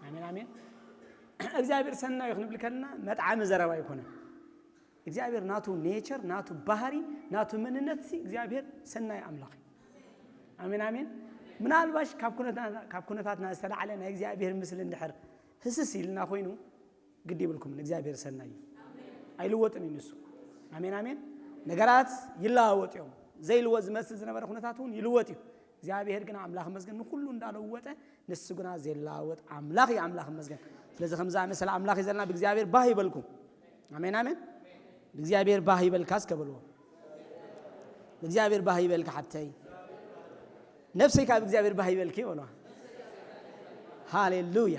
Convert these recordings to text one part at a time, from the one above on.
ኣሜን ኣሜን። እግዚኣብሔር ሰናይ እዩ ክንብል ከለና መጥዓሚ ዘረባ ኣይኮነን። እግዚኣብሔር ናቱ ኔቸር፣ ናቱ ባህሪ፣ ናቱ መንነት ሲ እግዚኣብሔር ሰናይ ኣምላኽ እዩ። ኣሜን ኣሜን። ምናልባሽ ካብ ኩነታትና ዝተላዕለ ናይ እግዚኣብሔር ምስሊ እንድሕር ህስስ ኢልና ኮይኑ ግዲ ይብልኩም እግዚኣብሔር ሰናይ እዩ። ኣይልወጥን እዩ ንሱ። ኣሜን ኣሜን። ነገራት ይለዋወጥ እዮም። ዘይልወጥ ዝመስል ዝነበረ ኩነታት እውን ይልወጥ እዩ። እግዚኣብሔር ግን ኣምላኽ መስገን ንኩሉ እንዳለወጠ ንሱ ግና ዘይለዋወጥ ኣምላኽ እዩ። ኣምላኽ መስገን። ስለዚ ከምዛ መሰል ኣምላኽ እዩ ዘለና ብእግዚኣብሔር ባህ ይበልኩም። ኣሜን ኣሜን። ብእግዚኣብሔር ባህ ይበልካ እስከ በልዎ። ብእግዚኣብሔር ባህ ይበልካ ሓብተይ። ነፍሰይ ካብ እግዚኣብሔር ባህ ይበልኪ በልዋ። ሃሌሉያ።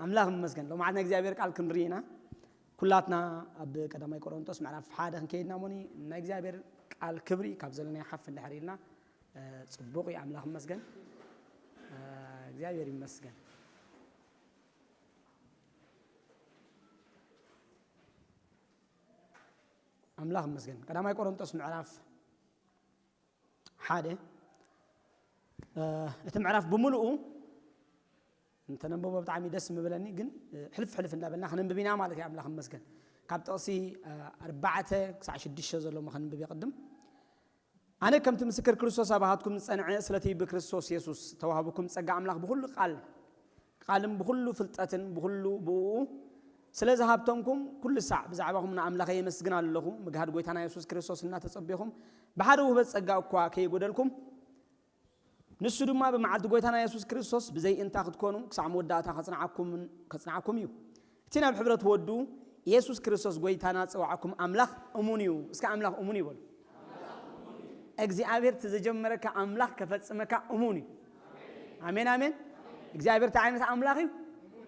ኣምላኽ ይመስገን። ሎማዓት ናይ እግዚኣብሔር ቃል ክንርኢ ኢና። ኩላትና ኣብ ቀዳማይ ቆሮንቶስ ምዕራፍ ሓደ ክንከይድና ሞኒ ናይ እግዚኣብሔር ቃል ክብሪ ካብ ዘለናዮ ሓፍ እንድሕር ኢልና ጽቡቕ እዩ። ኣምላኽ ይመስገን። እግዚኣብሔር ይመስገን። ኣምላኽ ይመስገን። ቀዳማይ ቆሮንቶስ ምዕራፍ ሓደ እቲ ምዕራፍ ብምልኡ እንተነንበቦ ብጣዕሚ ደስ ምብለኒ፣ ግን ሕልፍ ሕልፍ እንዳበልና ከነንብብ ኢና ማለት እዩ። ኣምላኽ ይመስገን። ካብ ጥቕሲ ኣርባዕተ ክሳዕ ሽዱሽተ ዘሎ ከነንብብ ይቕድም። ኣነ ከምቲ ምስክር ክርስቶስ ኣባኻትኩም ዝጸንዐ ስለቲ ብክርስቶስ የሱስ ተዋህብኩም ጸጋ ኣምላኽ ብኹሉ ቃል ቃልን ብኹሉ ፍልጠትን ብኹሉ ብእኡ ስለ ዝሃብተምኩም ኩሉ ሳዕ ብዛዕባኹም ንኣምላኸ የመስግን ኣለኹ። ምግሃድ ጎይታና የሱስ ክርስቶስ እናተጸቤኹም ብሓደ ውህበት ጸጋ እኳ ከይጎደልኩም ንሱ ድማ ብመዓልቲ ጎይታና የሱስ ክርስቶስ ብዘይ እንታ ክትኮኑ ክሳዕ መወዳእታ ከጽንዓኩም እዩ። እቲ ናብ ሕብረት ወዱ የሱስ ክርስቶስ ጎይታና ጸዋዕኩም ኣምላኽ እሙን እዩ። እስከ ኣምላኽ እሙን እዩ በሉ። እግዚኣብሔር እቲ ዝጀመረካ ኣምላኽ ከፈጽመካ እሙን እዩ። ኣሜን ኣሜን። እግዚኣብሔር እንታይ ዓይነት ኣምላኽ እዩ?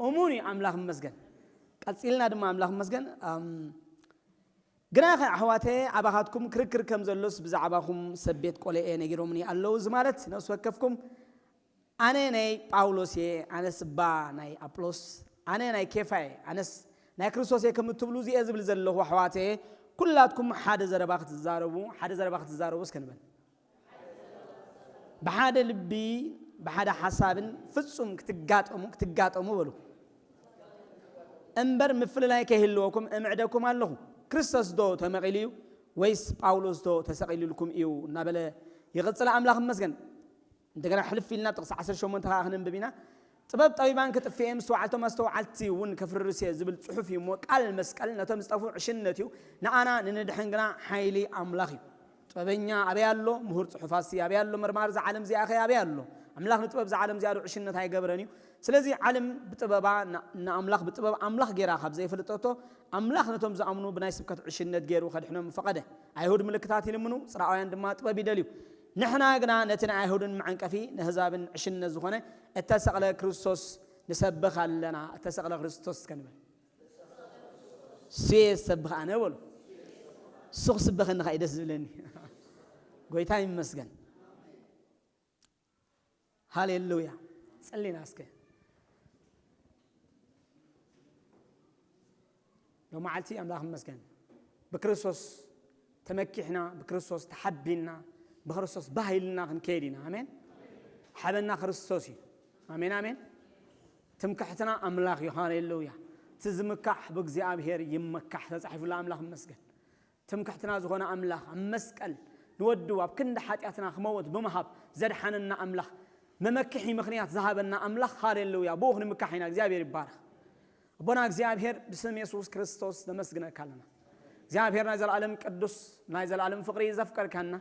እሙን እዩ። ኣምላኽ ይመስገን። ቀጺልና ድማ ኣምላኽ ይመስገን። ግናኸ ኣሕዋተ ኣባኻትኩም ክርክር ከም ዘሎስ ብዛዕባኹም ሰብ ቤት ቆልኤ ነጊሮምኒ ኣለዉ። እዚ ማለት ነፍሲ ወከፍኩም ኣነ ናይ ጳውሎስ እየ፣ ኣነስ እባ ናይ ኣጵሎስ፣ ኣነ ናይ ኬፋ እየ፣ ኣነስ ናይ ክርስቶስ እየ ከም እትብሉ እዚኤ ዝብል ዘለኹ ኣሕዋተ ኩላትኩም ሓደ ዘረባ ክትዛረቡ ሓደ ዘረባ ክትዛረቡ እስከ ንበል። ብሓደ ልቢ ብሓደ ሓሳብን ፍጹም ክትጋጠሙ ክትጋጠሙ በሉ እምበር ምፍልላይ ከይህልወኩም እምዕደኩም ኣለኹ። ክርስቶስ ዶ ተመቒሉ እዩ ወይስ ጳውሎስ ዶ ተሰቒሉልኩም እዩ እናበለ ይቕጽል። ኣምላኽ ይመስገን። እንደገና ሕልፍ ኢልና ጥቕሲ ዓሰርተ ሸሞንተ ከዓ ክንንብብ ኢና። ጥበብ ጠቢባን ክጥፍኤ ምስተዋዕልቶም ኣስተዋዓልቲ እውን ከፍርርስ እየ ዝብል ጽሑፍ እዩ እሞ ቃል መስቀል ነቶም ዝጠፍኡ ዕሽነት እዩ፣ ንኣና ንንድሕን ግና ሓይሊ ኣምላኽ እዩ። ጥበበኛ ኣበይ ኣሎ? ምሁር ጽሑፋሲ ኣበይ ኣሎ? መርማሪ እዛ ዓለም እዚኣ ኸ ኣበይ ኣሎ? ኣምላኽ ንጥበብ እዛ ዓለም እዚኣ ዶ ዕሽነት ኣይገብረን እዩ? ስለዚ ዓለም ብጥበባ ንኣምላኽ ብጥበብ ኣምላኽ ገይራ ካብ ዘይፈልጠቶ ኣምላኽ ነቶም ዝኣምኑ ብናይ ስብከት ዕሽነት ገይሩ ከድሕኖም ፈቐደ። ኣይሁድ ምልክታት ይልምኑ፣ ጽራውያን ድማ ጥበብ ይደልዩ። ንሕና ግና ነቲ ንኣይሁድን መዐንቀፊ ንህዛብን ዕሽነት ዝኾነ እተሰቕለ ክርስቶስ ንሰብኽ ኣለና። እተሰቕለ ክርስቶስ እስከ ንበል። ሱየ ዝሰብኽ ኣነ በሉ። እሱ ክስበኸኒ ኸዓ ደስ ዝብለኒ። ጎይታ ይመስገን። ሃሌሉያ። ጸሊና እስከ ሎመዓልቲ ኣምላኽ ይመስገን ብክርስቶስ ተመኪሕና ብክርስቶስ ተሓቢንና ብክርስቶስ ባህልና ክንከይድ ኢና። ኣሜን። ሓበና ክርስቶስ እዩ። ኣሜን ኣሜን። ትምክሕትና ኣምላኽ እዩ። ሃሌሉያ። እቲ ዝምካሕ ብእግዚኣብሔር ይመካሕ ተጻሒፉላ። ኣምላኽ ይመስገን። ትምክሕትና ዝኾነ ኣምላኽ ኣብ መስቀል ንወዱ ኣብ ክንዲ ሓጢኣትና ክመውት ብምሃብ ዘድሓነና ኣምላኽ መመክሒ ምኽንያት ዝሃበና ኣምላኽ ሃሌሉያ ብኡ ክንምካሕ ኢና። እግዚኣብሔር ይባረኽ። ኣቦና እግዚኣብሔር ብስም የሱስ ክርስቶስ ነመስግነካ ኣለና። እግዚኣብሔር ናይ ዘለኣለም ቅዱስ ናይ ዘለኣለም ፍቕሪ ዘፍቀርካና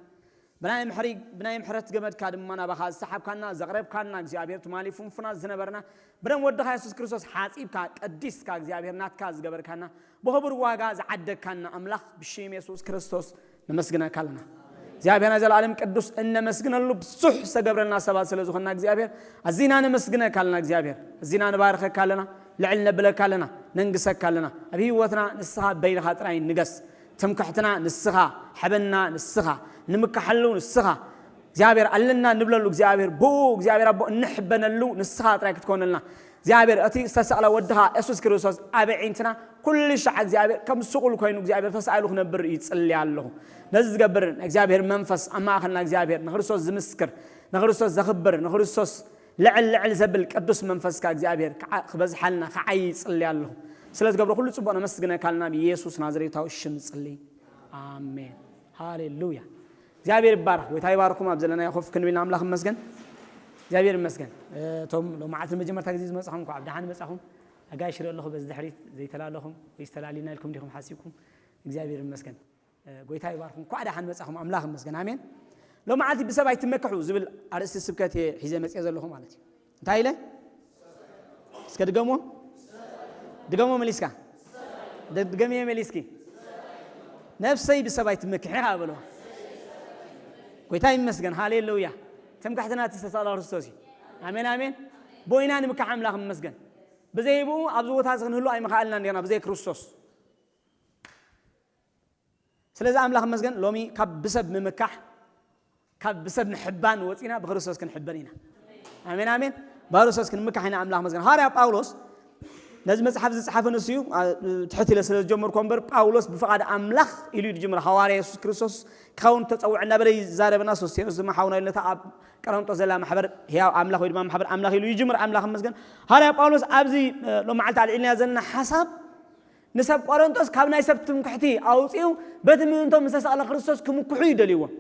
ብናይ ምሕሪ ብናይ ምሕረት ገመድካ ድማ ናባኻ ዝሰሓብካና ዘቕረብካና እግዚኣብሔር ትማሊ ፍንፉናት ዝነበርና ብደም ወድኻ የሱስ ክርስቶስ ሓፂብካ ቀዲስካ እግዚኣብሔር ናትካ ዝገበርካና ብኽቡር ዋጋ ዝዓደግካና ኣምላኽ ብሽም የሱስ ክርስቶስ ነመስግነካ ኣለና። እግዚኣብሔር ናይ ዘለኣለም ቅዱስ እነመስግነሉ ብዙሕ ዝተገብረልና ሰባት ስለ ዝኾንና እግዚኣብሔር ኣዚና ነመስግነካ ኣለና። እግዚኣብሔር ኣዚና ንባርኸካ ኣለና። ልዕል ነብለካ ኣለና። ነንግሰካ ኣለና። ኣብ ህይወትና ንስኻ በይንኻ ጥራይ ንገስ። ትምክሕትና ንስኻ፣ ሕበና ንስኻ፣ ንምካሓሉ ንስኻ። እግዚኣብሔር ኣለና ንብለሉ እግዚኣብሔር ብኡ እግዚኣብሔር ኣቦ እንሕበነሉ ንስኻ ጥራይ ክትኮነልና እግዚኣብሔር እቲ ዝተሰቕለ ወድኻ የሱስ ክርስቶስ ኣብ ኣዒንትና ኩሉ ሻዕ እግዚኣብሔር ከም ስቑል ኮይኑ እግዚኣብሔር ተሳኢሉ ክነብር ይጽሊ ኣለኹ። ነዚ ዝገብር እግዚኣብሔር መንፈስ ኣብ ማእኸልና እግዚኣብሔር ንክርስቶስ ዝምስክር ንክርስቶስ ዘኽብር ንክርስቶስ ልዕል ልዕል ዘብል ቅዱስ መንፈስካ እግዚኣብሔር ክዓ-፣ ክበዝሓልና ክዓይ ይጽሊ ኣለኹ። ስለ ዝገብሮ ኩሉ ጽቡቕ ነመስግነካ ኣለና ብኢየሱስ ናዝሬታዊ ሽም ጽሊ። ኣሜን። ሃሌሉያ። እግዚኣብሔር ይባረኽ። ጎይታ ይባርኩም። ኣብ ዘለናዮ ኮፍ ክንብል ኣምላኽ ይመስገን። እግዚኣብሔር ይመስገን። እቶም ሎማዓልቲ ንመጀመርታ ግዜ ዝመጻኹም እንኳዕ ብደሓን መጻኹም። ኣጋይሽ ይርኢ ኣለኹ በዚ ድሕሪት ዘይተላለኹም ወይ ዝተላሊና ኢልኩም ዲኹም ሓሲብኩም? እግዚኣብሔር ይመስገን። ጎይታ ይባርኩም። እንኳዕ ደሓን መጻኹም። ኣምላኽ ይመስገን። ኣሜን። ሎማዓልቲ ብሰብ ኣይትመክሑ ዝብል ኣርእስቲ ስብከት እየ ሒዘ መጽየ ዘለኹ ማለት እዩ። እንታይ ኢለ? እስከ ድገሞ። ድገሞ መሊስካ። ድገምዮ መሊስኪ። ነፍሰይ ብሰብ ኣይትመክሒ ኢኻ በሎ። ጎይታ ይመስገን። ሃሌሉያ። ትምክሕትና እቲ ዝተሳእለ ክርስቶስ እዩ። ኣሜን፣ ኣሜን። ቦይና ንምካሕ ኣምላኽ ይመስገን። ብዘይ ብኡ ኣብዚ ቦታ እዚ ክንህሉ ኣይምኻእልናን ዲና ብዘይ ክርስቶስ። ስለዚ ኣምላኽ ይመስገን፣ ሎሚ ካብ ብሰብ ምምካሕ፣ ካብ ብሰብ ምሕባን ወፂና ብክርስቶስ ክንሕበን ኢና። ኣሜን፣ ኣሜን። ብክርስቶስ ክንምካሕ ኢና። ኣምላኽ ይመስገን። ሃዋርያ ጳውሎስ ነዚ መጽሓፍ ዝጸሓፈ ንሱ እዩ። ኣ-፣ ትሕት ኢለ ስለ ዝጀመርኩ እምበር፣ ጳውሎስ ብፍቓድ ኣምላኽ ኢሉ እዩ ዝጅምር። ሃዋርያ የሱስ ክርስቶስ ክኸውን ተጸውዐ እናበለ ይዛረበና። ሶስቴኖስ ድማ ሓውና ኢሉ ነታ ኣብ ቀረንጦስ ዘላ ማሕበር ህያው ኣምላኽ ወይ ድማ ማሕበር ኣምላኽ ኢሉ ይጅምር። ኣምላኽ ይመስገን። ሃዋርያ ጳውሎስ ኣብዚ፣ እ፣ ሎማዓልቲ ኣልዒልናዮ ዘለና ሓሳብ ንሰብ ቆረንጦስ ካብ ናይ ሰብ ትምክሕቲ ኣውጺኡ በቲ ምእንቶም ዝተሰቕለ ክርስቶስ ክምክሑ እዩ ደልይዎም።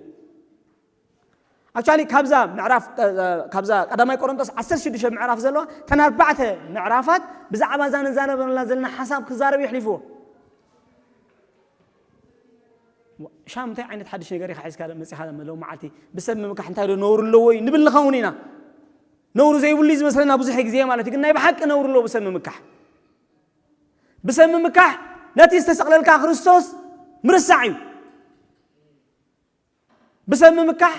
ኣክቹዋሊ ካብዛ ምዕራፍ፣ እ፣ ካብዛ ቀዳማይ ቆረንጦስ ዓሰርተ ሽዱሽተ ምዕራፍ ዘለዋ እተን ኣርባዕተ ምዕራፋት ብዛዕባ እዛ ንዛረበላ ዘለና ሓሳብ ክዛረብ የሕሊፍዎ። ሻም እንታይ ዓይነት ሓድሽ ነገር ኢኻ ሒዝካ መጺኻ ሎም መዓልቲ? ብሰብ ምምካሕ እንታይ ዶ ነውሪ ኣለዎ እዩ ንብል ንኸውን ኢና። ነውሪ ዘይብሉ እዩ ዝመስለና ብዙሕ ግዜ ማለት እዩ። ግን ናይ ብሓቂ ነውሪ ኣለዎ ብሰብ ምምካሕ። ብሰብ ምምካሕ ነቲ ዝተሰቕለልካ ክርስቶስ ምርሳዕ እዩ። ብሰብ ምምካሕ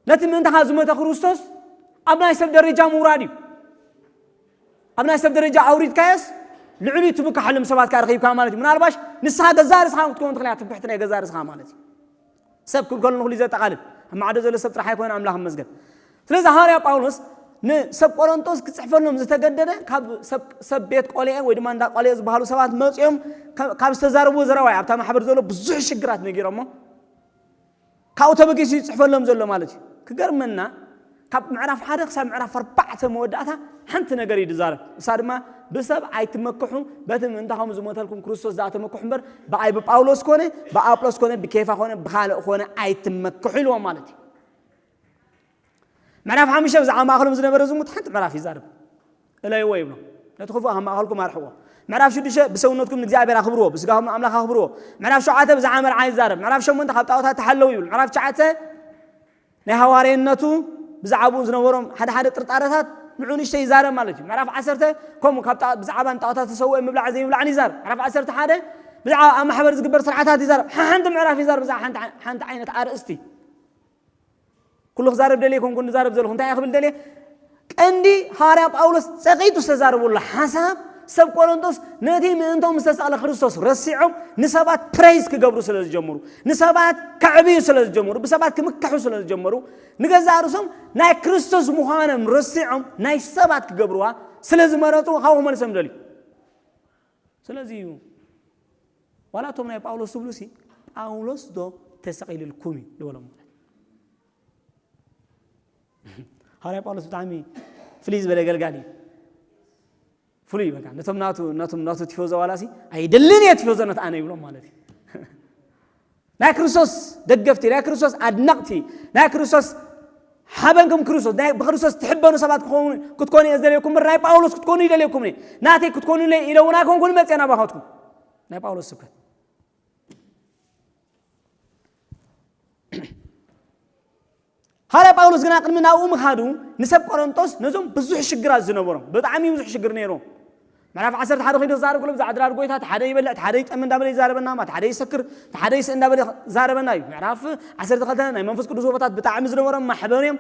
ነቲ ምእንታኻ ዝሞተ ክርስቶስ ኣብ ናይ ሰብ ደረጃ ምውራድ እዩ። ኣብ ናይ ሰብ ደረጃ ኣውሪድካዮስ ልዕሊኡ ትምክሓሎም ሰባት ከኣ ረኺብካ ማለት እዩ። ምናልባሽ ንስኻ ገዛእ ርእስኻ ክትከውን ትኽእል ኢኻ፣ ትምክሕቲ ናይ ገዛእ ርእስኻ ማለት እዩ። ሰብ ክብል ከሎ ንኹሉ እዩ ዘጠቓልል። ኣብ ማዕዶ ዘሎ ሰብ ጥራሕ ኣይኮነን፣ ኣምላኽ ይመስገን። ስለዚ ሃዋርያ ጳውሎስ ንሰብ ቆሮንቶስ ክጽሕፈሎም ዝተገደደ ካብ ሰብ፣ ሰብ ቤት ቆልኤ ወይ ድማ እንዳ ቆልኤ ዝበሃሉ ሰባት መጺኦም ካብ፣ ካብ ዝተዛረብዎ ዘረባ እዩ። ኣብታ ማሕበር ዘሎ ብዙሕ ሽግራት ነጊሮሞ ካብኡ ተበጊሱ ይጽሕፈሎም ዘሎ ማለት እዩ። ክገርመና ካብ ምዕራፍ ሓደ ክሳብ ምዕራፍ ኣርባዕተ መወዳእታ ሓንቲ ነገር እዩ ዝዛረብ። እሳ ድማ ብሰብ ኣይትመክሑ፣ በቲ ምእንታኹም ዝሞተልኩም ክርስቶስ ደኣ ተመክሑ እምበር ብኣይ ብጳውሎስ ኮነ ብኣጵሎስ ኮነ ብኬፋ ኮነ ብኻልእ ኮነ ኣይትመክሑ ኢልዎም ማለት እዩ። ምዕራፍ ሓሙሽተ ብዛዕባ ማእኸሎም ዝነበረ ዝሙት ሓንቲ ምዕራፍ ይዛረብ። እለይዎ ይብሎ። ነቲ ክፉእ ካብ ማእኸልኩም ኣርሕዎ። ምዕራፍ ሽዱሽተ ብሰውነትኩም ንእግዚኣብሔር ኣኽብርዎ፣ ብስጋኹም ንኣምላኽ ኣኽብርዎ። ምዕራፍ ሸውዓተ ብዛዕባ መርዓ ይዛረብ። ምዕራፍ ሸሞንተ ካብ ጣዖታት ተሓለዉ ይብል። ምዕራፍ ትሽዓተ ናይ ሃዋርያነቱ ብዛዕባኡ ዝነበሮም ሓደ ሓደ ጥርጣረታት ንዑ ንእሽተይ ይዛረብ ማለት እዩ። ምዕራፍ ዓሰርተ ከምኡ ካብ ጣ-፣ ብዛዕባ ንጣዖታት ተሰውኦ ምብላዕ ዘይምብላዕን ይዛረብ። ምዕራፍ ዓሰርተ ሓደ ብዛዕባ ኣብ ማሕበር ዝግበር ስርዓታት ይዛረብ። ሓንቲ ምዕራፍ ይዛረብ ብዛዕባ ሓንቲ፣ ሓንቲ ዓይነት ኣርእስቲ። ኩሉ ክዛረብ ደልየ ኮንኩ ንዛረብ ዘለኹ እንታይ እየ ክብል ደልየ? ቀንዲ ሃዋርያ ጳውሎስ ጸቒጡ ዝተዛረበሉ ሓሳብ ሰብ ቆሮንቶስ ነቲ ምእንቶም ዝተሰቕለ ክርስቶስ ረሲዖም ንሰባት ፕሬይዝ ክገብሩ ስለ ዝጀመሩ፣ ንሰባት ከዕብዩ ስለ ዝጀመሩ፣ ብሰባት ክምከሑ ስለ ዝጀመሩ፣ ንገዛእ ርእሶም ናይ ክርስቶስ ምዃኖም ረሲዖም ናይ ሰባት ክገብርዋ ስለ ዝመረጹ ካብኡ ክመልሶም ደልዩ። ስለዚ እዩ ዋላ እቶም ናይ ጳውሎስ ዝብሉ ሲ ጳውሎስ ዶ ተሰቒልልኩም እዩ ዝበሎም ማለት እዩ። ሃዋርያ ጳውሎስ ብጣዕሚ ፍልይ ዝበለ ገልጋሊ እዩ። ፍሉይ በቃ ነቶም ናቱ፣ ናቶም ናቱ ቲፎዞ ዋላ ሲ ኣይደልን እየ ቲፎዞ ነቲ ኣነ ይብሎም ማለት እዩ። ናይ ክርስቶስ ደገፍቲ፣ ናይ ክርስቶስ ኣድነቕቲ፣ ናይ ክርስቶስ ሓበን ከም ክርስቶስ፣ ናይ ብክርስቶስ ትሕበኑ ሰባት ክኸውን፣ ክትኮኑ እየ ዝደልየኩም እምበር ናይ ጳውሎስ ክትኮኑ ይደልየኩም እየ። ናተይ ክትኮኑለይ ኢለ እውን ኣይኮንኩን መፅየ ናባኻትኩም። ናይ ጳውሎስ ስብከት። ሃዋርያ ጳውሎስ ግና ቅድሚ ናብኡ ምኻዱ ንሰብ ቆሮንጦስ ነዞም ብዙሕ ሽግራት ዝነበሮም፣ ብጣዕሚ ብዙሕ ሽግር ነይሮም። ምዕራፍ ዓሰርተ ሓደ ኮይኑ ክዛረብ ከሎ ብዛዕባ ድራር ጎይታ፣ እቲ ሓደ ይበልዕ፣ እቲ ሓደ ይጠሚ እንዳበለ ይዛረበና፣ እቲ ሓደ ይሰክር፣ እቲ ሓደ ይስእ እንዳበለ ይዛረበና እዩ። ምዕራፍ ዓሰርተ ክልተ ናይ መንፈስ ቅዱስ ውህበታት ብጣዕሚ ዝነበሮም ማሕበር እዮም።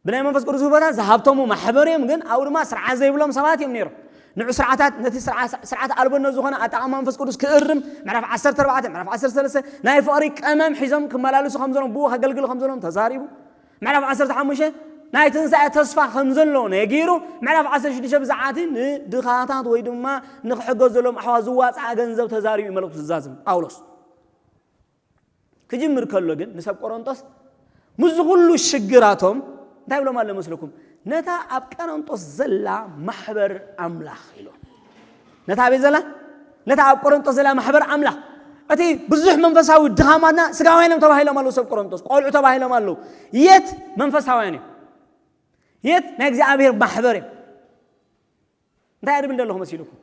ብናይ መንፈስ ቅዱስ ውህበታት ዝሃብተሙ ማሕበር እዮም፣ ግን ኣብኡ ድማ ስርዓት ዘይብሎም ሰባት እዮም ነይሮም። ንዑ ስርዓታት፣ ነቲ ስርዓ-፣ ስርዓት ኣልቦነት ዝኾነ ኣጠቓቕማ መንፈስ ቅዱስ ክእርም፣ ምዕራፍ ዓሰርተ ኣርባዕተ፣ ምዕራፍ ዓሰርተ ሰለስተ ናይ ፍቕሪ ቀመም ሒዞም ክመላለሱ ከም ዘለዎም፣ ብኡ ከገልግሉ ከም ዘለዎም ተዛሪቡ። ምዕራፍ ዓሰርተ ሓሙሽተ ናይ ትንሳኤ ተስፋ ከም ዘሎ ነጊሩ፣ ምዕራፍ ዓሰርተ ሽዱሽተ ብዛዕባ እቲ ንድኻታት ወይ ድማ ንክሕገዘሎም ኣሕዋት ዝዋፅኣ ገንዘብ ተዛሪቡ እዩ መልእኽቱ ዝዛዝም ጳውሎስ። ክጅምር ከሎ ግን ንሰብ ቆሮንጦስ ምስዚ ኩሉ ሽግራቶም እንታይ ብሎም ኣሎ መስለኩም? ነታ ኣብ ቀረንጦስ ዘላ ማሕበር ኣምላኽ ኢሎ። ነታ ኣበይ ዘላ? ነታ ኣብ ቆሮንጦስ ዘላ ማሕበር ኣምላኽ። እቲ ብዙሕ መንፈሳዊ ድኻማትና ስጋውያን እዮም ተባሂሎም ኣለዉ። ሰብ ቆሮንጦስ ቆልዑ ተባሂሎም ኣለዉ። የት መንፈሳውያን እዮም? የት ናይ እግዚኣብሔር ማሕበር እዮም? እንታይ ኣድብል ዘለኹ መሲልኩም?